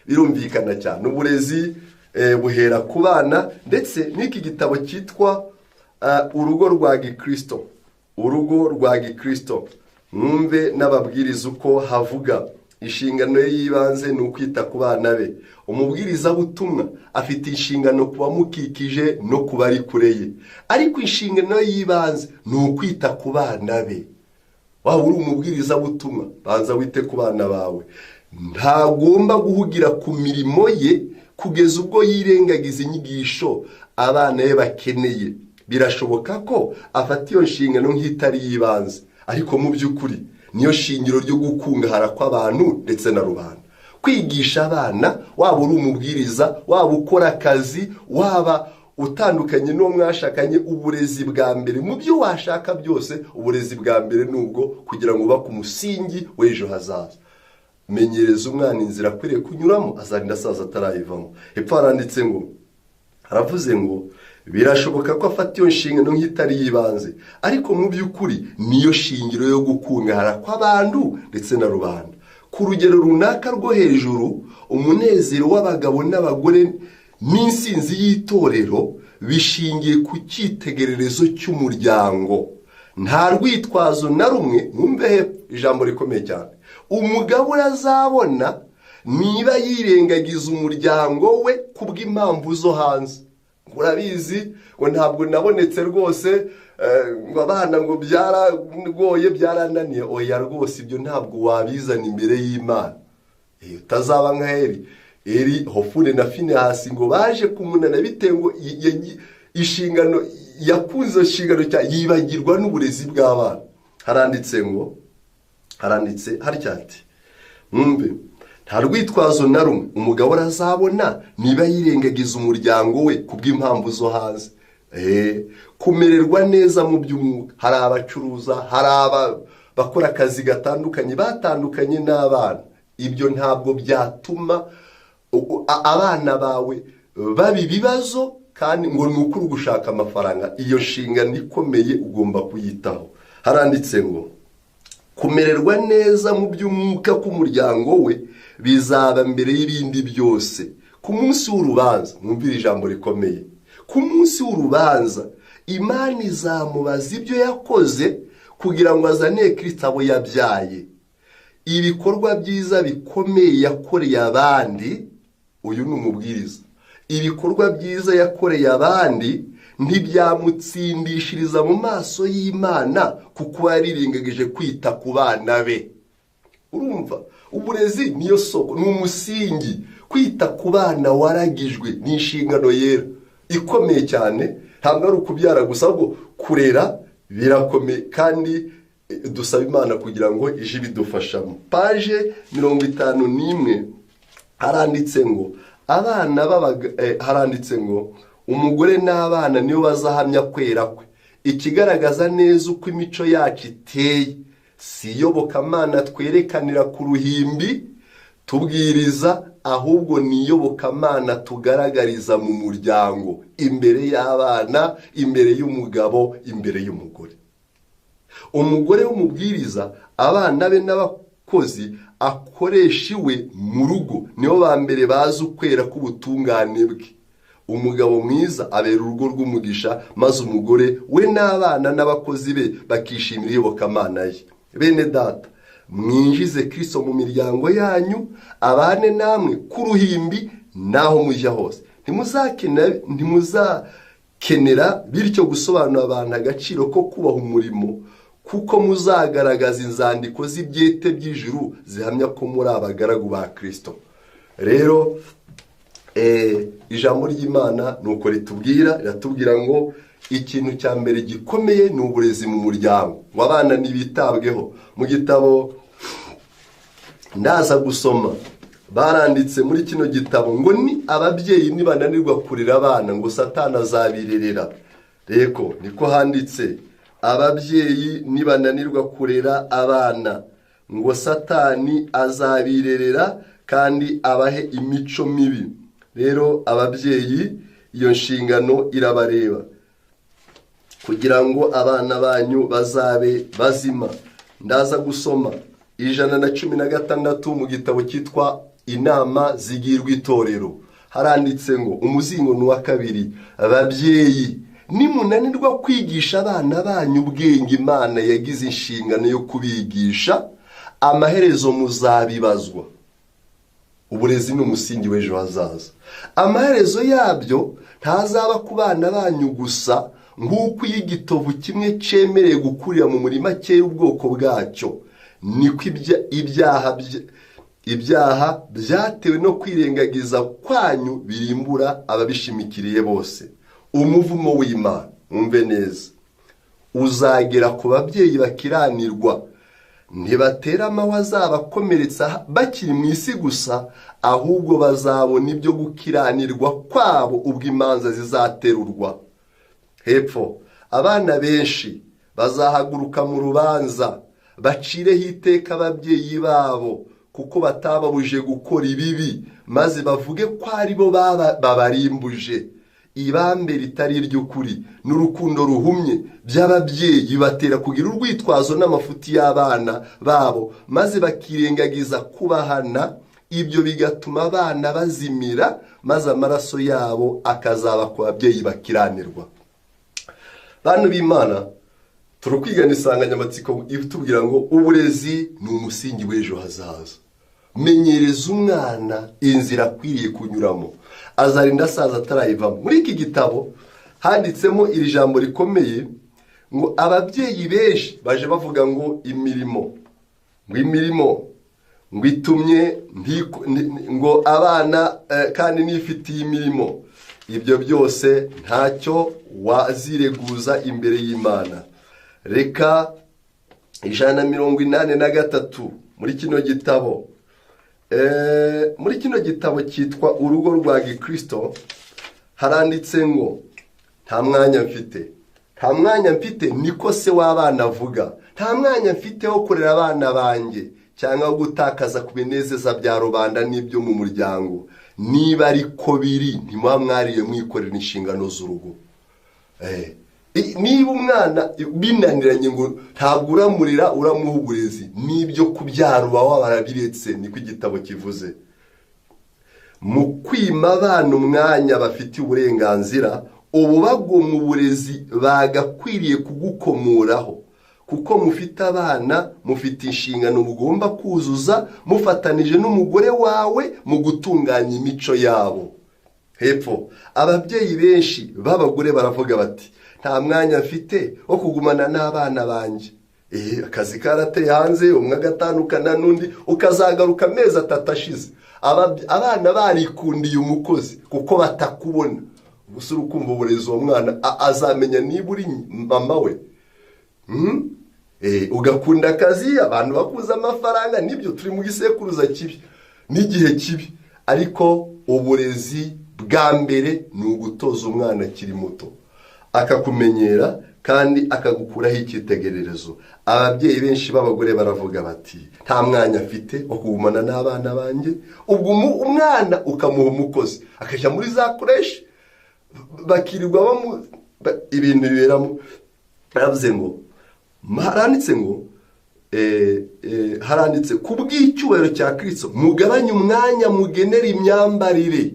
Birumvikana cyane uburezi buhera ku bana, ndetse n'iki gitabo cyitwa Urugo rwa Gikristo. Urugo rwa Gikristo, mwumve n'ababwiriza uko havuga. Inshingano ye y'ibanze ni ukwita ku bana be. Umubwirizabutumwa afite inshingano ku bamukikije no ku bari kure ye, ariko inshingano ye y'ibanze ni ukwita ku bana be. Waba uri umubwirizabutumwa, banza wite ku bana bawe. Ntagomba guhugira ku mirimo ye kugeza ubwo yirengagiza inyigisho abana be bakeneye. Birashoboka ko afata iyo nshingano nk'itari y'ibanze, ariko mu by'ukuri niyo shingiro ryo gukungahara kw'abantu ndetse na rubanda. Kwigisha abana, waba uri umubwiriza, waba ukora akazi, waba utandukanye n'uwo mwashakanye, uburezi bwa mbere mu byo washaka byose, uburezi bwa mbere nubwo kugira ngo ubake umusingi w'ejo hazaza. Menyereza umwana inzira akwiriye kunyuramo, azarinda asaza atarayivamo. Hepfo haranditse ngo, haravuze ngo birashoboka ko afata iyo nshingano nk'itari y'ibanze, ariko mu by'ukuri niyo shingiro yo gukungahara kw'abantu ndetse na rubanda. Ku rugero runaka rwo hejuru, umunezero w'abagabo n'abagore n'insinzi y'itorero bishingiye ku cyitegererezo cy'umuryango. Nta rwitwazo na rumwe, mwumve hepfo ijambo rikomeye cyane, umugabo azabona niba yirengagiza umuryango we kubw'impamvu zo hanze. Urabizi ngo ntabwo nabonetse rwose, ngo abana ngo byaragoye byarananiye. Oya rwose, ibyo ntabwo wabizana imbere y'Imana. Utazaba nka Eri, Hofuni na Finehasi ngo baje kumunana bitewe ngo inshingano yakunze, inshingano yibagirwa n'uburezi bw'abana. Haranditse ngo, haranditse harya ati mwumve, nta rwitwazo na rumwe umugabo arazabona niba yirengagiza umuryango we kubw'impamvu zo hanze. Kumererwa neza mu by'umwuka, hari abacuruza, hari abakora akazi gatandukanye batandukanye n'abana. Ibyo ntabwo byatuma abana bawe baba ibibazo, kandi ngo ni ukuri gushaka amafaranga. Iyo nshingano ikomeye ugomba kuyitaho. Haranditse ngo kumererwa neza mu by'umwuka k'umuryango we bizaba mbere y'ibindi byose. Ku munsi w'urubanza, mwumvire ijambo rikomeye, ku munsi w'urubanza Imana izamubaza ibyo yakoze kugira ngo azane Kristo abo yabyaye. Ibikorwa byiza bikomeye yakoreye abandi, uyu ni umubwiriza, ibikorwa byiza yakoreye abandi ntibyamutsindishiriza mu maso y'Imana kuko yarirengagije kwita ku bana be. Urumva, uburezi niyo soko, ni umusingi. Kwita ku bana waragijwe ni inshingano yera ikomeye cyane. Ntabwo ari ukubyara gusa, ahubwo kurera birakomeye, kandi dusaba Imana kugira ngo ije ibidufashamo. Paje 51 haranditse ngo abana haranditse ngo umugore n'abana niyo bazahamya kwera kwe. Ikigaragaza neza uko imico yacu iteye si iyobokamana twerekanira ku ruhimbi tubwiriza, ahubwo ni iyobokamana tugaragariza mu muryango, imbere y'abana, imbere y'umugabo, imbere y'umugore. Umugore w'umubwiriza, abana be n'abakozi akoresha iwe mu rugo nibo ba mbere bazi ukwera k'ubutungane bwe. Umugabo mwiza abera urugo rw'umugisha, maze umugore we n'abana n'abakozi be bakishimira iyobokamana ye. Bene data, mwinjize Kristo mu miryango yanyu, abane namwe ku ruhimbi naho mujya hose. Ntimuzakenera bityo gusobanura abantu agaciro ko kubaha umurimo, kuko muzagaragaza inzandiko z'ibyete by'ijuru zihamya ko muri abagaragu ba Kristo. Rero ijambo ry'Imana nuko ritubwira, riratubwira ngo ikintu cya mbere gikomeye ni uburezi mu muryango, ngo abana nibitabweho. Mu gitabo ndaza gusoma baranditse muri kino gitabo ngo ni ababyeyi nibananirwa kurera abana ngo Satani azabirerera. Reko niko handitse, ababyeyi nibananirwa kurera abana ngo Satani azabirerera kandi abahe imico mibi. Rero ababyeyi iyo nshingano irabareba kugira ngo abana banyu bazabe bazima. Ndaza gusoma 116 mu gitabo cyitwa Inama zigirwa itorero. Haranditse ngo umuzingo ni uwa kabiri, ababyeyi nimunanirwa kwigisha abana banyu ubwenge Imana yagize inshingano yo kubigisha, amaherezo muzabibazwa. Uburezi ni umusingi w'ejo hazaza. Amaherezo yabyo ntazaba ku bana banyu gusa, nk'uko iyo igitovu kimwe cyemereye gukurira mu murima cyera ubwoko bwacyo, niko ibyaha byatewe no kwirengagiza kwanyu birimbura ababishimikiriye bose. Umuvumo w'Imana, mwumve neza, uzagera ku babyeyi bakiranirwa. Ntibatera amahwa azabakomeretsa bakiri mu isi gusa, ahubwo bazabona ibyo gukiranirwa kwabo ubwo imanza zizaterurwa. Hepfo, abana benshi bazahaguruka mu rubanza bacireho iteka ababyeyi babo kuko batababuje gukora ibibi, maze bavuge ko ari bo babarimbuje. Ibambe ritari iry'ukuri n'urukundo ruhumye by'ababyeyi bibatera kugira urwitwazo n'amafuti y'abana babo, maze bakirengagiza kubahana. Ibyo bigatuma abana bazimira, maze amaraso yabo akazaba ku babyeyi bakiranirwa. Bantu b'Imana, turi kwigana insanganyamatsiko itubwira ngo uburezi ni umusingi w'ejo hazaza. Menyereza umwana inzira akwiriye kunyuramo, azarinda asaza atarayivamo. Muri iki gitabo handitsemo iri jambo rikomeye ngo ababyeyi benshi baje bavuga ngo imirimo, ngo imirimo ngo itumye ngo abana kandi nifitiye imirimo. Ibyo byose ntacyo wazireguza imbere y'Imana. Reka 183 muri kino gitabo, muri kino gitabo cyitwa Urugo rwa Gikristo, haranditse ngo nta mwanya mfite, nta mwanya mfite, niko se w'abana avuga. Nta mwanya mfite wo kurera abana banjye cyangwa gutakaza ku binezeza bya rubanda n'ibyo mu muryango. Niba ariko biri, ntimuba mwariye mwikorera inshingano z'urugo. Niba umwana binaniranye ngo ntabwo uramurera, uramuha uburezi, n'ibyo kubyara uba warabiretse, niko igitabo kivuze. Mu kwima abana umwanya bafitiye uburenganzira, ubu bagomwa uburezi bagakwiriye kugukomoraho, kuko mufite abana, mufite inshingano mugomba kuzuza mufatanije n'umugore wawe mu gutunganya imico yabo. Hepfo ababyeyi benshi b'abagore baravuga bati nta mwanya mfite wo kugumana n'abana banjye. Akazi karateye hanze, umwe agatandukana n'undi, ukazagaruka amezi 3 ashize. Abana barikundiye umukozi kuko batakubona. Ubuse urukumva uburezi uwo mwana azamenya niba uri mama we? Ugakunda akazi, abantu bakuza amafaranga, nibyo turi mu gisekuruza kibi n'igihe kibi, ariko uburezi bwa mbere ni ugutoza umwana akiri muto, akakumenyera kandi akagukuraho icyitegererezo. Ababyeyi benshi b'abagore baravuga bati nta mwanya mfite wo kugumana n'abana banjye. Ubwo umwana ukamuha umukozi akajya muri za crèche, bakirirwa ibintu biberamo. Baravuze ngo haranditse ngo haranditse ku bw'icyubahiro cya Kristo mugabanye umwanya mugenera imyambarire,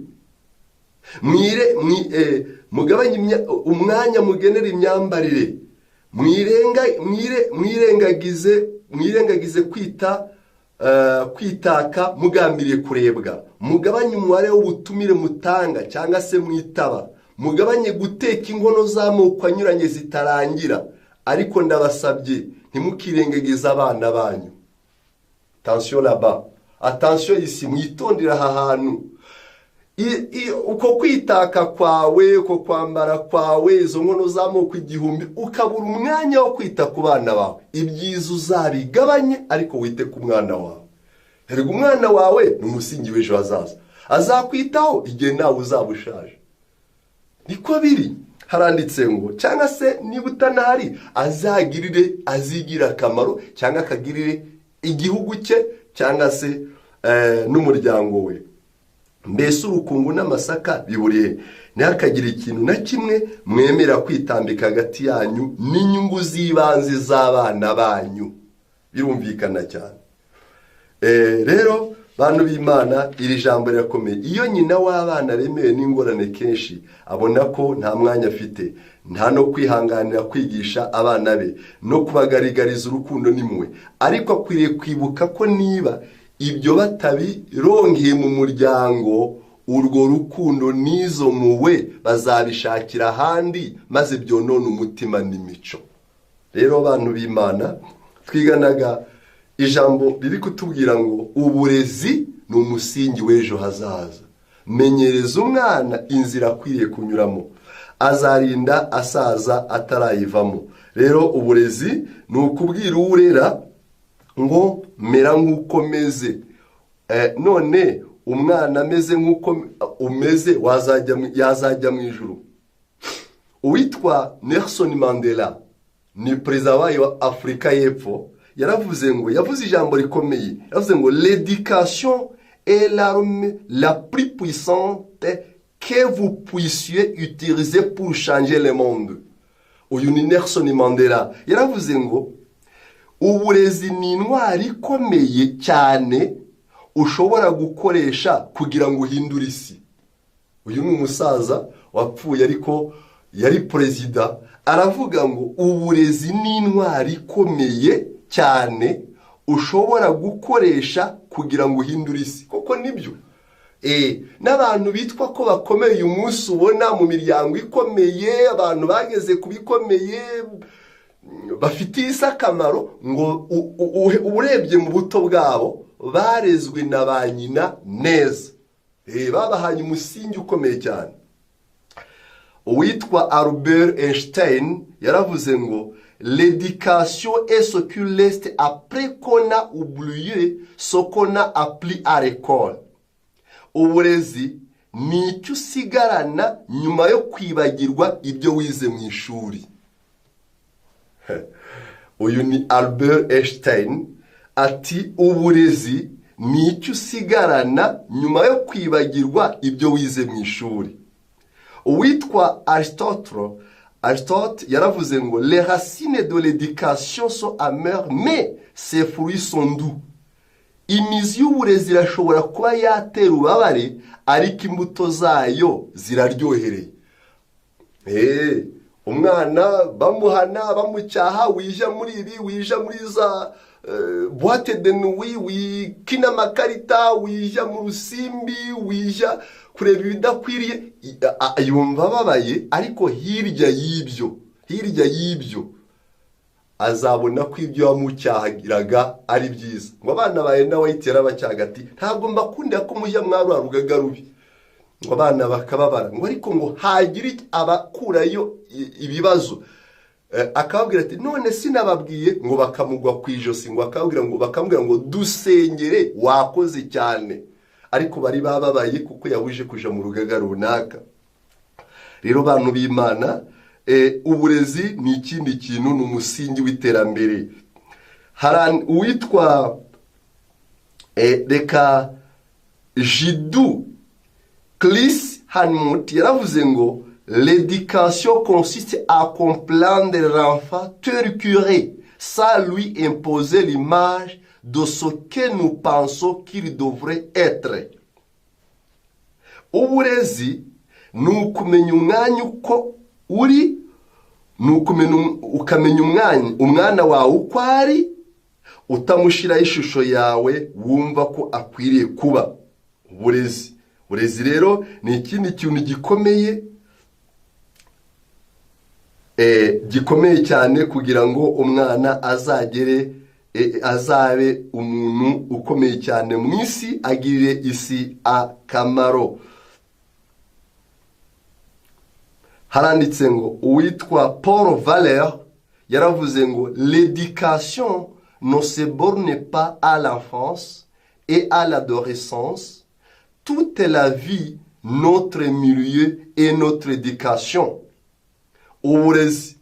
mugabanye umwanya mugenera imyambarire, mwirengagize kwita kwitaka mugambiriye kurebwa, mugabanye umubare w'ubutumire mutanga cyangwa se mwitaba, mugabanye guteka inkono z'amoko anyuranye zitarangira. Ariko ndabasabye ntimukirengagize abana banyu. Attention là-bas, attention ici, mwitondera aha hantu. Uko kwitaka kwawe, uko kwambara kwawe, izo nkono z'amoko 1000, ukabura umwanya wo kwita ku bana bawe. Ibyiza uzabigabanye, ariko wite ku mwana wawe. Erega umwana wawe ni umusingi w'ejo hazaza, azakwitaho igihe nawe uzaba ushaje. Niko biri. Haranditse ngo cyangwa se niba utanahari azagirire, azigira akamaro cyangwa akagirire igihugu cye cyangwa se n'umuryango we. Mbese urukungu n'amasaka biburiye? Ntihakagire ikintu na kimwe mwemera kwitambika hagati yanyu n'inyungu z'ibanze z'abana banyu. Birumvikana cyane. Rero bantu b'Imana, iri jambo rirakomeye. Iyo nyina w'abana aremewe n'ingorane kenshi, abona ko nta mwanya afite, nta no kwihanganira kwigisha abana be no kubagarigariza urukundo n'impuhwe. Ariko akwiriye kwibuka ko niba ibyo batabirongeye mu muryango, urwo rukundo n'izo mpuhwe bazabishakira ahandi, maze byonona umutima n'imico. Rero bantu b'Imana, twiganaga ijambo riri kutubwira ngo uburezi ni umusingi w'ejo hazaza. Menyereza umwana inzira akwiriye kunyuramo, azarinda asaza atarayivamo. Rero uburezi ni ukubwira uwurera ngo mera nk'uko meze. None umwana ameze nk'uko umeze yazajya mu ijuru. Uwitwa Nelson Mandela ni perezida wayo wa Afurika y'Epfo, yaravuze ngo, yavuze ijambo rikomeye, yavuze ngo l'éducation est l'arme la plus puissante que vous puissiez utiliser pour changer le monde. Uyu ni Nelson Mandela, yaravuze ngo uburezi ni intwari ikomeye cyane ushobora gukoresha kugira ngo uhindure isi. Uyu ni umusaza wapfuye ariko yari perezida, aravuga ngo uburezi ni intwari ikomeye cyane ushobora gukoresha kugira ngo uhindure isi. Koko nibyo. N'abantu bitwa ko bakomeye uyu munsi ubona mu miryango ikomeye, abantu bageze ku bikomeye bafitiye isi akamaro, ngo urebye mu buto bwabo barezwe na ba nyina neza, babahaye umusingi ukomeye cyane. Uwitwa Albert Einstein yaravuze ngo: "L'éducation est ce qui reste après qu'on a oublié ce qu'on a appris à l'école." Uburezi ni icyo usigarana nyuma yo kwibagirwa ibyo wize mu ishuri. Uyu ni Albert Einstein, ati: "Uburezi ni icyo usigarana nyuma yo kwibagirwa ibyo wize mu ishuri." Uwitwa Aristote yaravuze ngo: "Les racines de l'éducation sont amères, mais ses fruits sont doux." Imizi y'uburezi irashobora kuba yatera ububabare, ariko imbuto zayo ziraryohereye. Umwana bamuhana, bamucyaha: "Wija muri ibi, wija muri za boîte de nuit, wikina amakarita, wija mu rusimbi, wija kureba ibidakwiriye," yumva ababaye, ariko hirya y'ibyo azabona ko ibyo wamucyahagiraga ari byiza. Ngo abana bawe nawe yitera abacyaga ati: "Ntabwo mbakundira ko mujya mwarura rugaga rubi." Ngo abana bakababara, ngo ariko ngo hagira abakurayo ibibazo, akababwira ati: "None sinababwiye?" Ngo bakamugwa ku ijosi, ngo akababwira ngo bakamubwira ngo: "Dusengere, wakoze cyane." Ariko bari bababaye kuko yabuje kuja mu rugaga runaka. Rero bantu b'Imana, uburezi ni ikindi kintu, ni umusingi w'iterambere. Hari uwitwa reka Jiddu Krishnamurti yaravuze ngo: "L'éducation consiste à comprendre l'enfant tel qu'il est sans lui imposer l'image de ce que nous pensons qu'il devrait être." Uburezi ni ukumenya umwanya uko uri, ni ukumenya, ukamenya umwanya umwana wawe uko ari, utamushyiraho ishusho yawe wumva ko akwiriye kuba. Uburezi rero ni ikindi kintu gikomeye, gikomeye cyane kugira ngo umwana azagere, azabe umuntu ukomeye cyane mu isi, agirire isi akamaro. Haranditse ngo uwitwa Paul Valéry yaravuze ngo: "L'éducation ne se borne pas à l'enfance et à l'adolescence. Toute la vie, notre milieu est notre éducation." Uburezi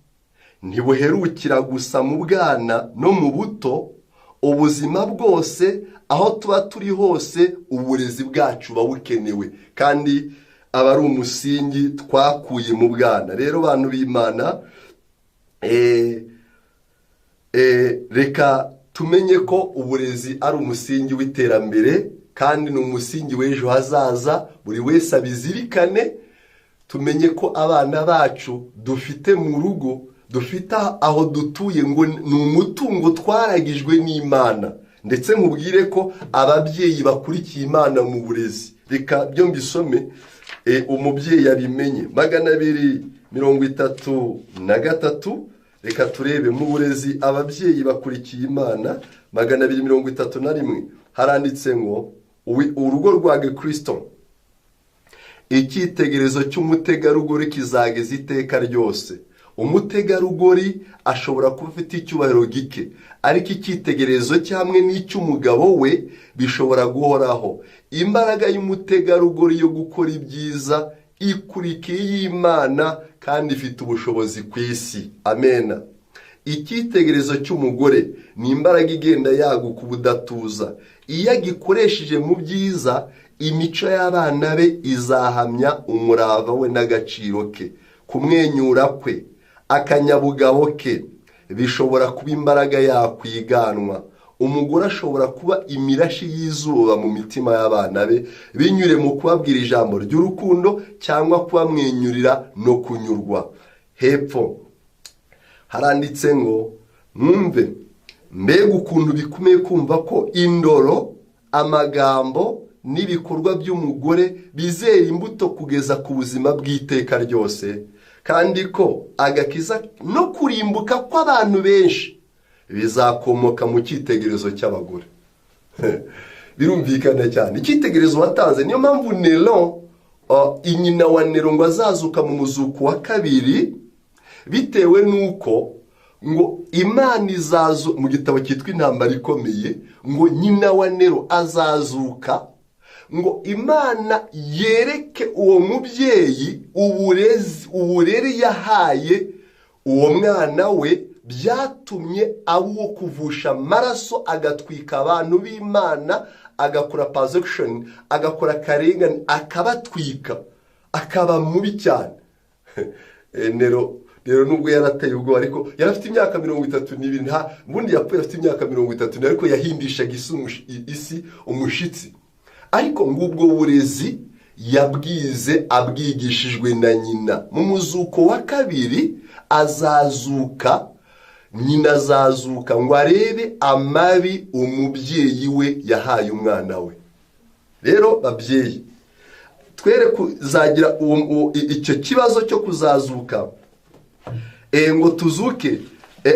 ntibuherukira gusa mu bwana no mu buto. Ubuzima bwose, aho tuba turi hose, uburezi bwacu buba bukenewe kandi aba ari umusingi twakuye mu bwana. Rero bantu b'Imana, reka tumenye ko uburezi ari umusingi w'iterambere kandi ni umusingi w'ejo hazaza. Buri wese abizirikane. Tumenye ko abana bacu dufite mu rugo, dufite aho dutuye, ngo ni umutungo twaragijwe n'Imana. Ndetse nkubwire ko ababyeyi bakurikiye Imana mu burezi, reka byo mbisome, umubyeyi abimenye, 233. Reka turebe mu burezi ababyeyi bakurikiye Imana. 231 haranditse ngo: "Urugo rwa gikirisito, icyitegererezo cy'umutegarugori kizageza iteka ryose." Umutegarugori ashobora kuba afite icyubahiro gike, ariko icyitegererezo cye hamwe n'icy'umugabo we bishobora guhoraho. Imbaraga y'umutegarugori yo gukora ibyiza ikurikiye iy'Imana kandi ifite ubushobozi ku isi. Amena. Icyitegererezo cy'umugore ni imbaraga igenda yaguka ubudatuza. Iyo agikoresheje mu byiza, imico y'abana be izahamya umurava we n'agaciro ke. Kumwenyura kwe, akanyabugabo ke bishobora kuba imbaraga yakwiganwa. Umugore ashobora kuba imirashi y'izuba mu mitima y'abana be binyure mu kubabwira ijambo ry'urukundo cyangwa kubamwenyurira no kunyurwa. Hepfo haranditse ngo mwumve Mbega ukuntu bikomeye kumva ko indoro, amagambo n'ibikorwa by'umugore bizera imbuto kugeza ku buzima bw'iteka ryose, kandi ko agakiza no kurimbuka kw'abantu benshi bizakomoka mu cyitegererezo cy'abagore. Birumvikana cyane icyitegererezo watanze. Niyo mpamvu Nero, inyina wa Nero, ngo azazuka mu muzuko wa kabiri, bitewe n'uko ngo Imana izazu mu gitabo cyitwa Intambara Ikomeye, ngo nyina wa Nero azazuka, ngo Imana yereke uwo mubyeyi uburezi, uburere yahaye uwo mwana we byatumye aba uwo kuvusha amaraso, agatwika abantu b'Imana, agakora persecution, agakora akarengane, akabatwika, akaba mubi cyane. Nero rero, nubwo yarateye ubwoba, ariko yari afite imyaka 32. Nta ubundi yapfuye afite imyaka 30, ariko yahindishaga isi umushitsi. Ariko ngubwo burezi yabwize abwigishijwe na nyina. Mu muzuko wa kabiri azazuka, nyina azazuka ngo arebe amabi umubyeyi we yahaye umwana we. Rero babyeyi, twere kuzagira icyo kibazo cyo kuzazuka, ngo tuzuke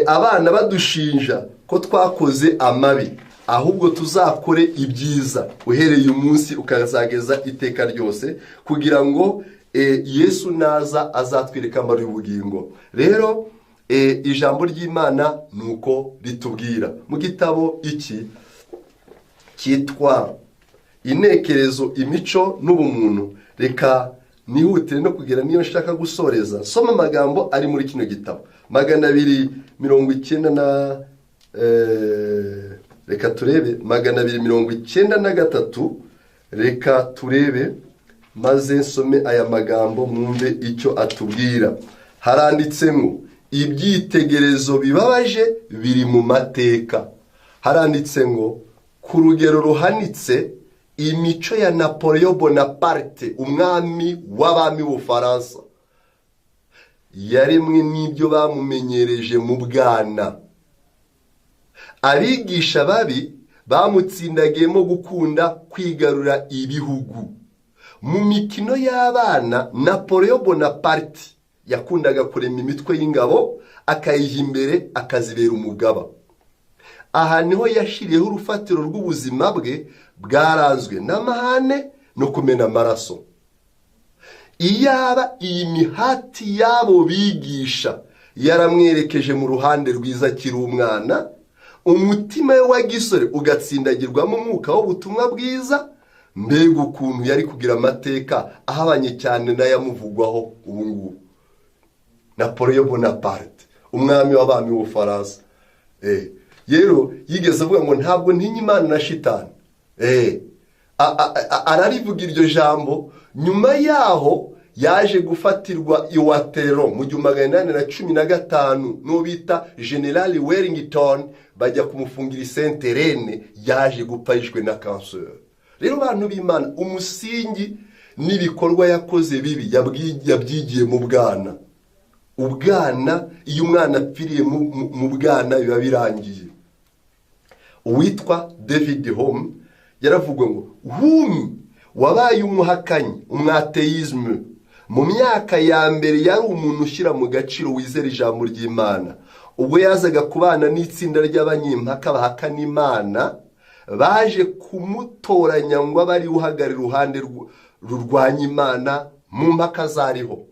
abana badushinja ko twakoze amabi, ahubwo tuzakore ibyiza uhereye umunsi ukazageza iteka ryose, kugira ngo Yesu naza azatwereka amara y'ubugingo. Rero ijambo ry'Imana ni uko ritubwira mu gitabo iki cyitwa Intekerezo, Imico n'Ubumuntu. Reka nihutire no kugera niyo nshaka gusoreza. Soma amagambo ari muri kino gitabo 290 na reka turebe 293. Reka turebe maze nsome aya magambo, mwumve icyo atubwira. Haranditsemo ibyitegerezo bibabaje biri mu mateka. Haranditse ngo ku rugero ruhanitse, imico ya Napoleon Bonaparte, umwami w'abami b'Ubufaransa, yaremwe n'ibyo bamumenyereje mu bwana. Abigisha babi bamutsindagiyemo gukunda kwigarura ibihugu. Mu mikino y'abana, Napoleon Bonaparte yakundaga kurema imitwe y'ingabo, akayiha imbere, akazibera umugaba. Aha niho yashyiriyeho urufatiro rw'ubuzima bwe bwaranzwe n'amahane no kumena amaraso. Iyaba iyi mihati y'abo bigisha yaramwerekeje mu ruhande rwiza akiri umwana, umutima we wa gisore ugatsindagirwamo umwuka w'ubutumwa bwiza, mbega ukuntu yari kugira amateka ahabanye cyane n'ayamuvugwaho ubu ngubu. Napoleon Bonaparte, umwami w'abami w'Ubufaransa, rero yigeze avuga ngo ntabwo ntinya Imana na shitani. Ararivuga iryo jambo. Nyuma yaho yaje gufatirwa i Waterloo mu 1815 n'uwo bita General Wellington, bajya kumufungira i Sainte-Hélène. Yaje gupfa yishwe na kanseri. Rero bantu b'Imana, umusingi n'ibikorwa yakoze bibi yabyigiye mu bwana. Ubwana, iyo umwana apfiriye mu bwana biba birangiye. Uwitwa David Hume yaravuga ngo Hume wabaye umuhakanyi, umwateyisme, mu myaka ya mbere yari umuntu ushyira mu gaciro, wizera ijambo ry'Imana. Ubwo yazaga kubana n'itsinda ry'abanyimpaka bahakana Imana, baje kumutoranya ngo abe ari uhagarara iruhande rurwanya Imana mu mpaka zariho.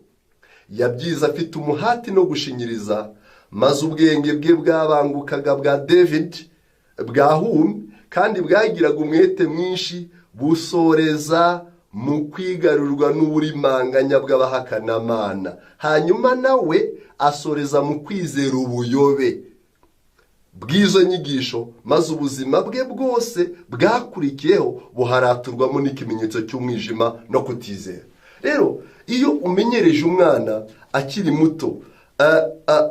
Yabyize afite umuhati no gushinyiriza, maze ubwenge bwe bwabangukaga bwa David bwa Hume kandi bwagiraga umwete mwinshi busoreza mu kwigarurwa n'uburimanganya bw'abahakanamana, hanyuma nawe asoreza mu kwizera ubuyobe bw'izo nyigisho, maze ubuzima bwe bwose bwakurikiyeho buharaturwamo n'ikimenyetso cy'umwijima no kutizera. Rero iyo umenyereje umwana akiri muto,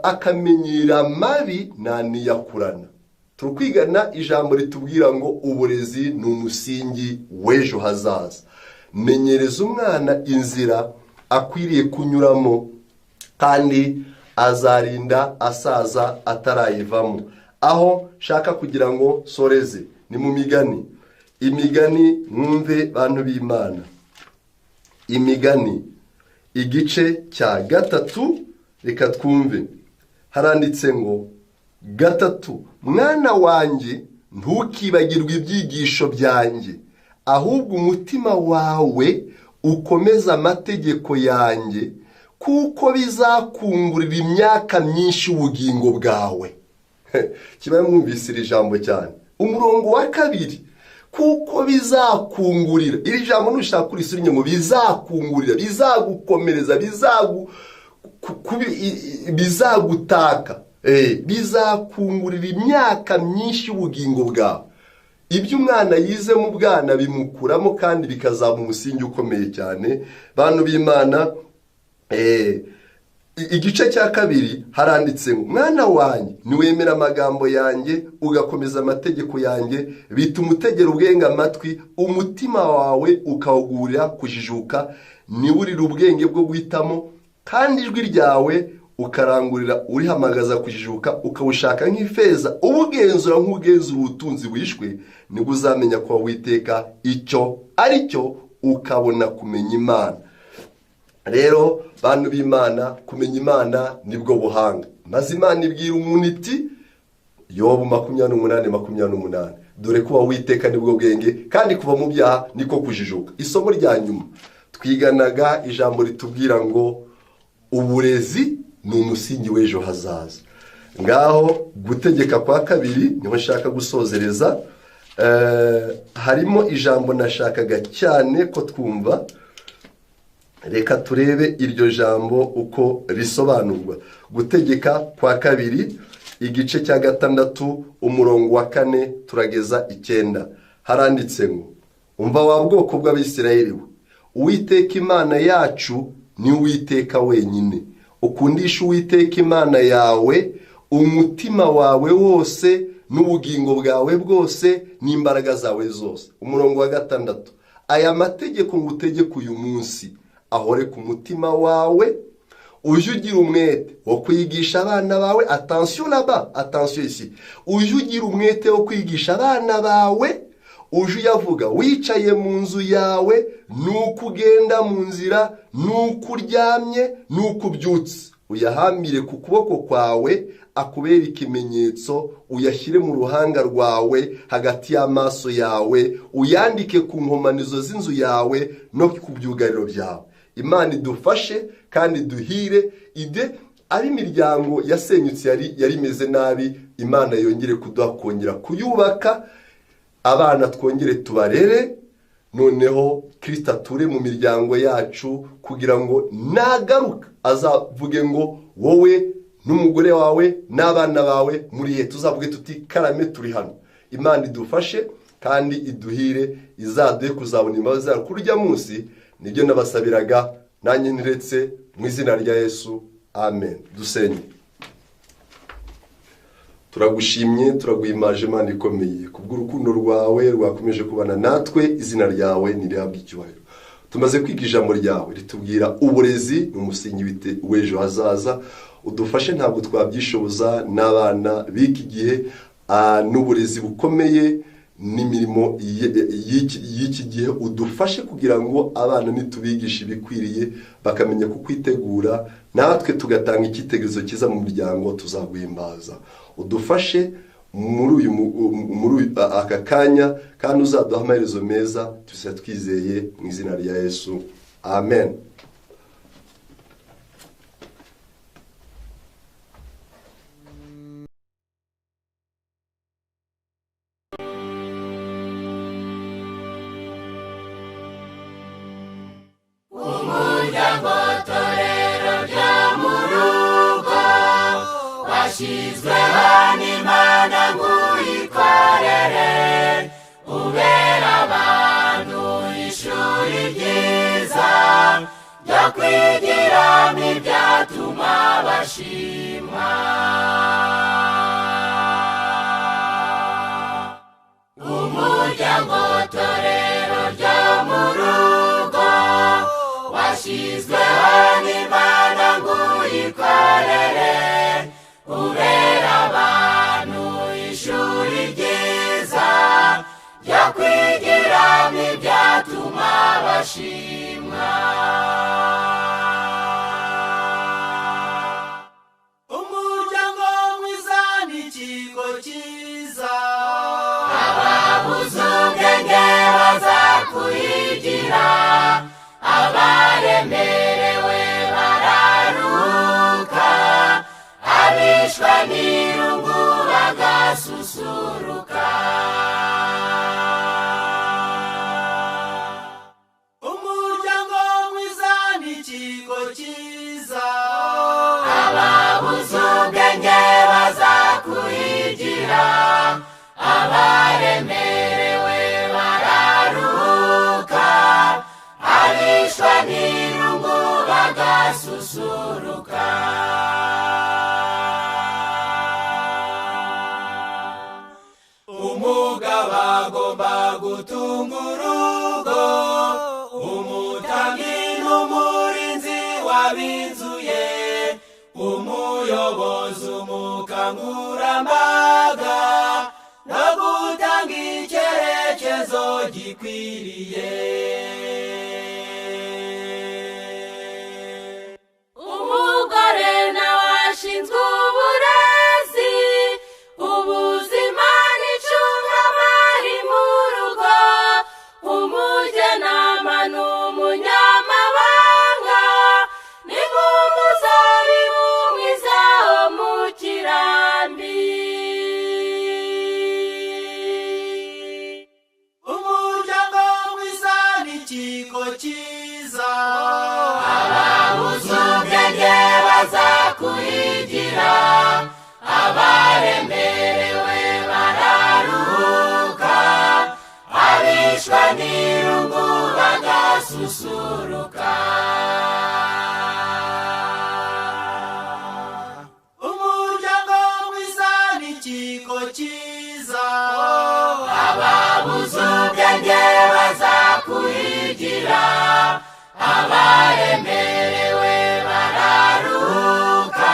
akamenyera amabi, naniyakurana. Turi ijambo ritubwira ngo uburezi ni umusingi w'ejo hazaza. Menyereza umwana inzira akwiriye kunyuramo, kandi azarinda asaza atarayivamo. Aho nshaka kugira ngo soreze ni mu migani. Imigani, mwumve bantu b'Imana. Imigani igice cya 3, reka twumve. Haranditse ngo 3, mwana wanjye ntukibagirwe ibyigisho byanjye, ahubwo umutima wawe ukomeze amategeko yanjye, kuko bizakungurira imyaka myinshi ubugingo bwawe. Kibaye mwumvise iri jambo cyane. Umurongo wa 2, kuko bizakungurira. Iri jambo nushaka kurisubira ngo bizakungurira, bizagukomereza, bizagutaka, bizakungurira imyaka myinshi y'ubugingo bwawe. Ibyo umwana yize mu bwana bimukuramo kandi bikazaba umusingi ukomeye cyane. Bantu b'Imana, igice cya 2 haranditse ngo mwana wanjye niwemera amagambo yanjye ugakomeza amategeko yanjye, bituma utegera ubwenge amatwi, umutima wawe ukawugurira kujijuka, niwurira ubwenge bwo guhitamo, kandi ijwi ryawe ukarangurira urihamagaza kujijuka, ukawushaka nk'ifeza, ubugenzura nk'ugenzura ubutunzi wishwe, nibwo uzamenya ko Uwiteka icyo ari cyo, ukabona kumenya Imana. Rero bantu b'Imana, kumenya Imana nibwo buhanga. Maze Imana ibwira umuntu iti, Yobu 28:28, dore kuba Uwiteka nibwo bwenge, kandi kuva mu byaha niko kujijuka. Isomo rya nyuma twiganaga ijambo ritubwira ngo uburezi ni umusingi w'ejo hazaza. Ngaho gutegeka kwa 2 niho nshaka gusozereza. Harimo ijambo nashakaga cyane ko twumva. Reka turebe iryo jambo uko risobanurwa. Gutegeka kwa 2 igice cya 6 umurongo wa 4 turageza 9. Haranditse ngo umva wa bwoko bw'Abisirayeli we, Uwiteka Imana yacu ni Uwiteka wenyine. Ukundisha Uwiteka Imana yawe umutima wawe wose n'ubugingo bwawe bwose n'imbaraga zawe zose. Umurongo wa 6, aya mategeko ngutegeka uyu munsi ahore ku mutima wawe, ujye ugira umwete wo kwigisha abana bawe. Attention là-bas, attention ici. Ujye ugira umwete wo kwigisha abana bawe, ujye uyavuga wicaye mu nzu yawe, nuko ugenda mu nzira, nuko uryamye, nuko ubyutse. Uyahambire ku kuboko kwawe, akubere ikimenyetso, uyashyire mu ruhanga rwawe hagati y'amaso yawe, uyandike ku nkomanizo z'inzu yawe no ku byugariro byawe. Imana idufashe kandi duhire ide ari imiryango yasenyutse yari imeze nabi, Imana yongere kuduha kongera kuyubaka, abana twongere tubarere, noneho Kristo ature mu miryango yacu, kugira ngo nagaruka azavuge ngo wowe n'umugore wawe n'abana bawe muri he, tuzavuge tuti karame turi hano. Imana idufashe kandi iduhire, izaduhe kuzabona imbabazi zayo kurya munsi. Nibyo nabasabiraga nanjye niretse mu izina rya Yesu, amen. Dusenye. Turagushimye, turaguhimaje Imana ikomeye kubw'urukundo rwawe rwakomeje kubana natwe, izina ryawe nirihabwe icyubahiro. Tumaze kwiga ijambo ryawe ritubwira uburezi ni umusingi w'ejo hazaza. Udufashe, ntabwo twabyishoboza n'abana b'iki gihe, n'uburezi bukomeye n'imirimo y'iki gihe. Udufashe kugira ngo abana nitubigisha ibikwiriye bakamenya kukwitegura, natwe tugatanga icyitegererezo cyiza mu muryango, tuzaguhimbaza. Udufashe muri aka kanya, kandi uzaduha amaherezo meza, tusa twizeye mu izina rya Yesu, amen. Washyizweho n'Imana ngo uyikorere, ubera abantu ishuri ryiza ryo kwigiramo ibyatuma bashima. Umuryango torero ryo mu rugo, washyizweho n'Imana ngo uyikorere, ubera abantu bagashimwa. Umuryango mwiza ni ikigo cyiza. Ababuze ubwenge bazakuhigira, abaremerewe bararuhuka, abishwe n'irungu bagasusuruka. Umuryango mwiza ni ikigo cyiza. Ababuze ubwenge bazakuhigira, abaremerewe bararuhuka, abishwe n'irungu bagasusuruka. Umugabo agomba gutunga urugo, umutambyi n'umurinzi w'ab'inzu ye, umuyobozi, umukangurambaga no gutanga icyerekezo gikwiriye. Umugore nawe ashinzwe uburezi, ubuzima n'icungamari mu rugo, umujyanama n'umunyamabanga, ni nk'umuzabibu mwiza wo mu kirambi. Umuryango mwiza ni ikigo cyiza. Ababuze ubwenge bazakuhigira, abaremerewe bararuhuka, abishwe n'irungu bagasusuruka. Umuryango mwiza ni ikigo cyiza. Ababuze ubwenge bazakuhigira, abaremerewe bararuhuka,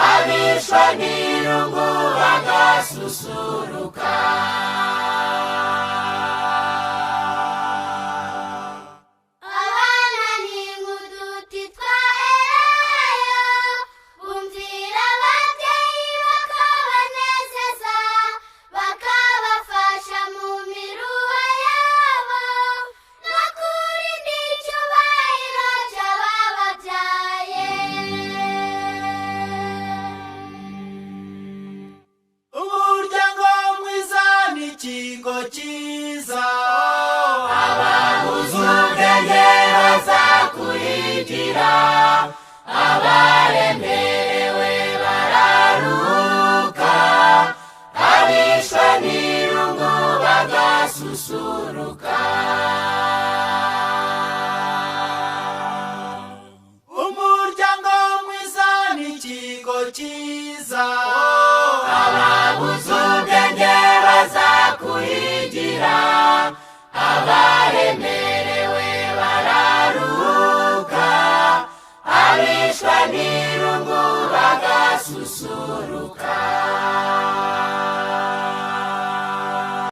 abishwe n'irungu bagasusuruka. Abana ni nk'uduti twa elayo, bumvira ababyeyi bakabanezeza, bakabafasha mu miruho yabo, no kurinda icyubahiro cy'abababyaye. Umuryango mwiza ni ikigo cyiza. Ababuze ubwenge bazakuhigira, abaremerewe bararuhuka, abishwe n'irungu bagasusuruka. Umuryango mwiza ni ikigo cyiza. Ababuze ubwenge bazakuhigira, abaremerewe